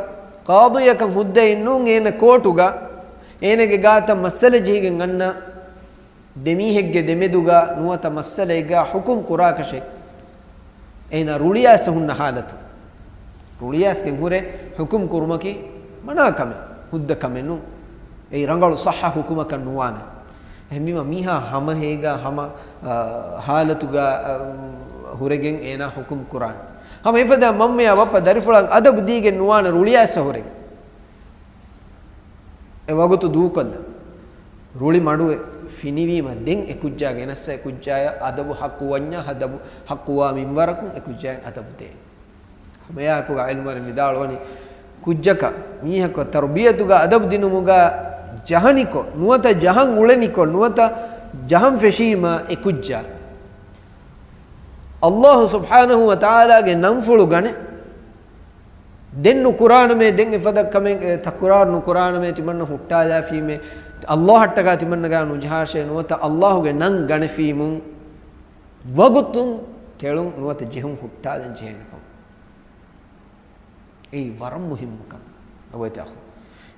ޤާޟީއަކަށް ހުއްދައެއް ނޫން އޭނަ ކޯޓުގަ އޭނަގެ ގާތަށް މައްސަލަ ޖެހިގެން އަންނަ ދެމީހެއްގެ ދެމެދުގަ ނުވަތަ މައްސަލައެއްގަ ޙުކުމް ކުރާކަށެއް. އޭނާ ރުޅިއައިސް ހުންނަ ހާލަތު. ރުޅިއައިސްގެން ހުރެ ޙުކުމް ކުރުމަކީ މަނާ ކަމެއް، ހުއްދަ ކަމެއް ނޫން. އެއީ ރަނގަޅު ޞައްޙަ ޙުކުމަކަށް ނުވާނެ. އެހެންވީމަ މީހާ ހަމަ ހޭގަ ހަމަ، އާ، ޙާލަތުގަ، އާ، ހުރެގެން އޭނާ ޙުކުމް ކުރާނެ. ހަމަ އެފަދަ މަންމަޔާ ބައްޕަ ދަރިފުޅަށް އަދަބު ދީގެން ނުވާނެ ރުޅިއައިސް ހުރެގެން. އެ ވަގުތު ދޫކޮށްލަ. ރުޅި މަޑުވެ ފިނިވީމަ ދެން އެ ކުއްޖާ ގެނައްސަ އެ ކުއްޖާޔަށް އަދަބު ޙައްޤު ވަންޏާ އަދަބު ޙައްޤުވާ މިންވަރަކުން އެ ކުއްޖާއަށް އަދަބު ދޭ. ހަމައެއާއެކުގަ ޢިލްމުވެރިން ވިދާޅުވަނީ، ކުއްޖަކަށް މީހަކަށް ތަރުބިޔަތުގަ އަދަބު ދިނުމުގަ ޖަހަނިކޮށް، ނުވަތަ ޖަހަން އުޅެނިކޮށް، ނުވަތަ ޖަހަން ފެށީމަ އެ ކުއްޖާ ﷲ ސުބްޙާނަހޫ ވަތަޢާލާގެ ނަންފުޅު ގަނެ، ދެން ނުކުރާނަމޭ، ދެން އެފަދަ ކަމެއް، އެ، ތަކުރާރު ނުކުރާނަމޭ، ތިމަންނަ ހުއްޓާލާފީމޭ، ﷲ އަށްޓަކާ ތިމަންނަގާ ނުޖަހާށޭ، ނުވަތަ ﷲގެ ނަން ގަނެފީމުން ވަގުތުން ތެޅުން ނުވަތަ ޖެހުން ހުއްޓާލަން ޖެހޭނެ ކަމަށް. އެއީ ވަރަށް މުހިއްމު ކަމެއް. އަވައިތަ އަޚު.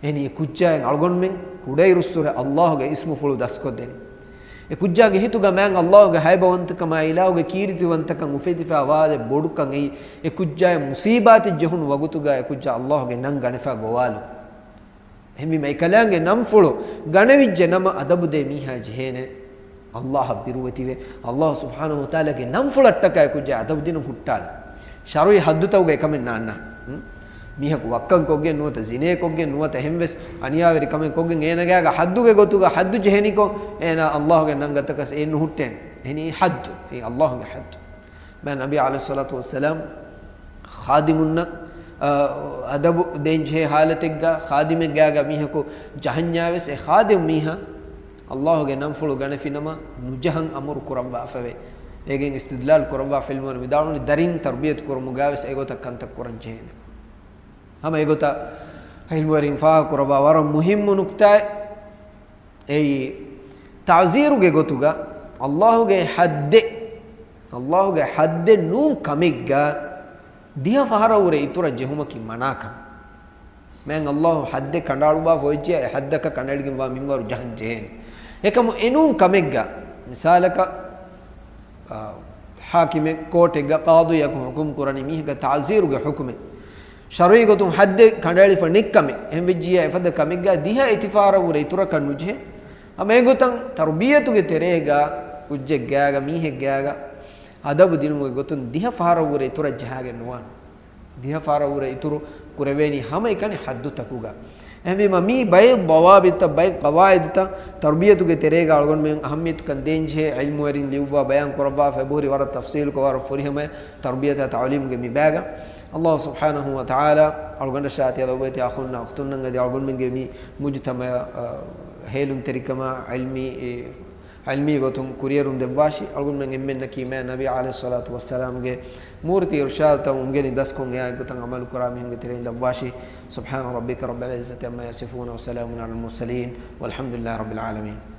އެހެނީ ކުއްޖާއިން އަޅުގަނޑުމެން ކުޑައިރުއްސުރެ ﷲގެ އިސްމުފުޅު ދަސްކޮށްދެނީ. އެ ކުއްޖާގެ ހިތުގަ މާތް ﷲގެ ހައިބަވަންތަކަމާ އިލާހުގެ ކީރިތިވަންތަކަން އުފެދިފާ ވާލެ ބޮޑުކަން އެއީ، އެ ކުއްޖާއަށް މުސީބާތެއް ޖެހުނު ވަގުތުގަ އެ ކުއްޖާ ﷲގެ ނަން ގަނެފާ ގޮވާލުން. އެހެންވީމަ އެކަލާނގެ ނަންފުޅު ގަނެވިއްޖެ ނަމަ އަދަބުދޭ މީހާ ޖެހޭނެ ﷲއަށް ބިރުވެތިވެ، ﷲ ސުބްޙާނަހޫ ވަތަޢާލާގެ ނަންފުޅަށްޓަކާ އެ ކުއްޖާ އަދަބު ދިނުން ހުއްޓާލަން. ޝަރުޢީ ޙައްދުތަކުގަ އެކަމެއް ނާންނާނެ. ހުން؟ މީހަކު ވައްކަން ކޮށްގެން ނުވަތަ ޒިނޭ ކޮށްގެން ނުވަތަ އެހެންވެސް އަނިޔާވެރި ކަމެއް ކޮށްގެން އޭނަގާގަ ޙައްދުގެ ގޮތުގަ ޙައްދު ޖެހެނިކޮށް އޭނާ ﷲގެ ނަން ގަތަކަސް އެއް ނުހުއްޓޭނެ. އެހެނީ ޙައްދު. އެ ﷲގެ ޙައްދު. މާތް ނަބީ ޢަލައިހިއްޞަލާތު ވައްސަލާމް ޚާދިމުންނަށް، އަ، އަދަބު ދޭންޖެހޭ ޙާލަތެއްގަ ޚާދިމެއްގާގަ މީހަކު ޖަހަންޏާވެސް އެ ޚާދިމް މީހާ ﷲގެ ނަންފުޅު ގަނެފިނަމަ ނުޖަހަން އަމުރު ކުރައްވާފަވޭ. އޭގެން އިސްތިދްލާލް ކުރައްވާ ޢިލްމުވެރިން ވިދާޅުވަނީ ދަރިން ތަރުބިޔަތު ކުރުމުގާވެސް އެގޮތަށް ކަންތައް ކުރަން ޖެހޭނެ. ހަމަ އެގޮތަށް ޢިލްމުވެރިން ފާހަގަކުރައްވާ ވަރަށް މުހިއްމު ނުކްތާއެއް. އެއީ، ތަޢުޒީރުގެ ގޮތުގަ ﷲގެ ޙައްދެއް، ﷲގެ ޙައްދެއް ނޫން ކަމެއްގަ ދިހަ ފަހަރަށްވުރެ އިތުރަށް ޖެހުމަކީ މަނާ ކަމެއް. މާތް ﷲ ޙައްދެއް ކަނޑައަޅުއްވާފަ އޮތްޖެޔާ، އެ ޙައްދަކަށް ކަނޑައެޅިގެންވާ މިންވަރު ޖަހަން ޖެހޭނެ. އެކަމު އެނޫން ކަމެއްގަ، މިސާލަކަށް، އާ، ޙާކިމެއް ކޯޓެއްގަ ޤާޟީއަކު ޙުކުމް ކުރަނީ މީހަކަށް ތަޢުޒީރުގެ ޙުކުމެއް. ޝަރުޢީ ގޮތުން ޙައްދެއް ކަނޑައެޅިފަ ނެތްކަމެއް. އެހެންވެއްޖިއްޔާ އެފަދަ ކަމެއްގަ ދިހަ އެތިފާރަށްވުރެ އިތުރަކަށް ނުޖެހޭ. ހަމަ އެގޮތަށް ތަރުބިޔަތުގެ ތެރޭގަ ކުއްޖެއްގާގަ މީހެއްގާގަ އަދަބު ދިނުމުގެ ގޮތުން ދިހަ ފަހަރަށްވުރެ އިތުރަށް ޖަހާގެން ނުވާނެ. ދިހަ ފަހަރަށްވުރެ އިތުރު ކުރެވޭނީ ހަމައެކަނި ޙައްދުތަކުގަ. އެހެންވީމަ މީ ބައެއް ޟަވާބިތުތައް، ބައެއް ޤަވާއިދުތައް ތަރުބިޔަތުގެ ތެރޭގަ އަޅުގަނޑުމެން އަހައްމިއްޔަތުކަން ދޭންޖެހޭ ޢިލްމުވެރިން ލިޔުއްވާ ބަޔާން ކުރައްވާފަ އެބަހުރި ވަރަށް ތަފްޞީލުކޮށް ވަރަށް ފުރިހަމަ ތަރުބިޔަތާ ތަޢުލީމުގެ މި ބާގަ. އަﷲ ސުބްޙާނަހޫ ވަތަޢާލާ އަޅުގަނޑަށާ ތިޔަ ލޮބުވެތި އަޚުންނާ އުޚްތުންނަށް އަދި އަޅުގަނޑުމެންގެ މި މުޖުތަމަޢަށް، އަ، ހޭލުންތެރިކަމާ ޢިލްމީ، ޢިލްމީ ގޮތުން ކުރިއެރުން ދެއްވާށި. އަޅުގަނޑުމެން އެންމެންނަކީ މާތް ނަބީ ޢަލައިހިއްޞަލާތު ވައްސަލާމްގެ މޫރިތި އިރުޝާދުތައް އުނގެނި ދަސްކޮށް އެއާ އެއްގޮތަށް ޢަމަލު ކުރާ މީހުންގެ ތެރެއިން ލައްވާށި. سبحان ربك رب العزة عما يصفون وسلام على المرسلين والحمد لله رب العالمين.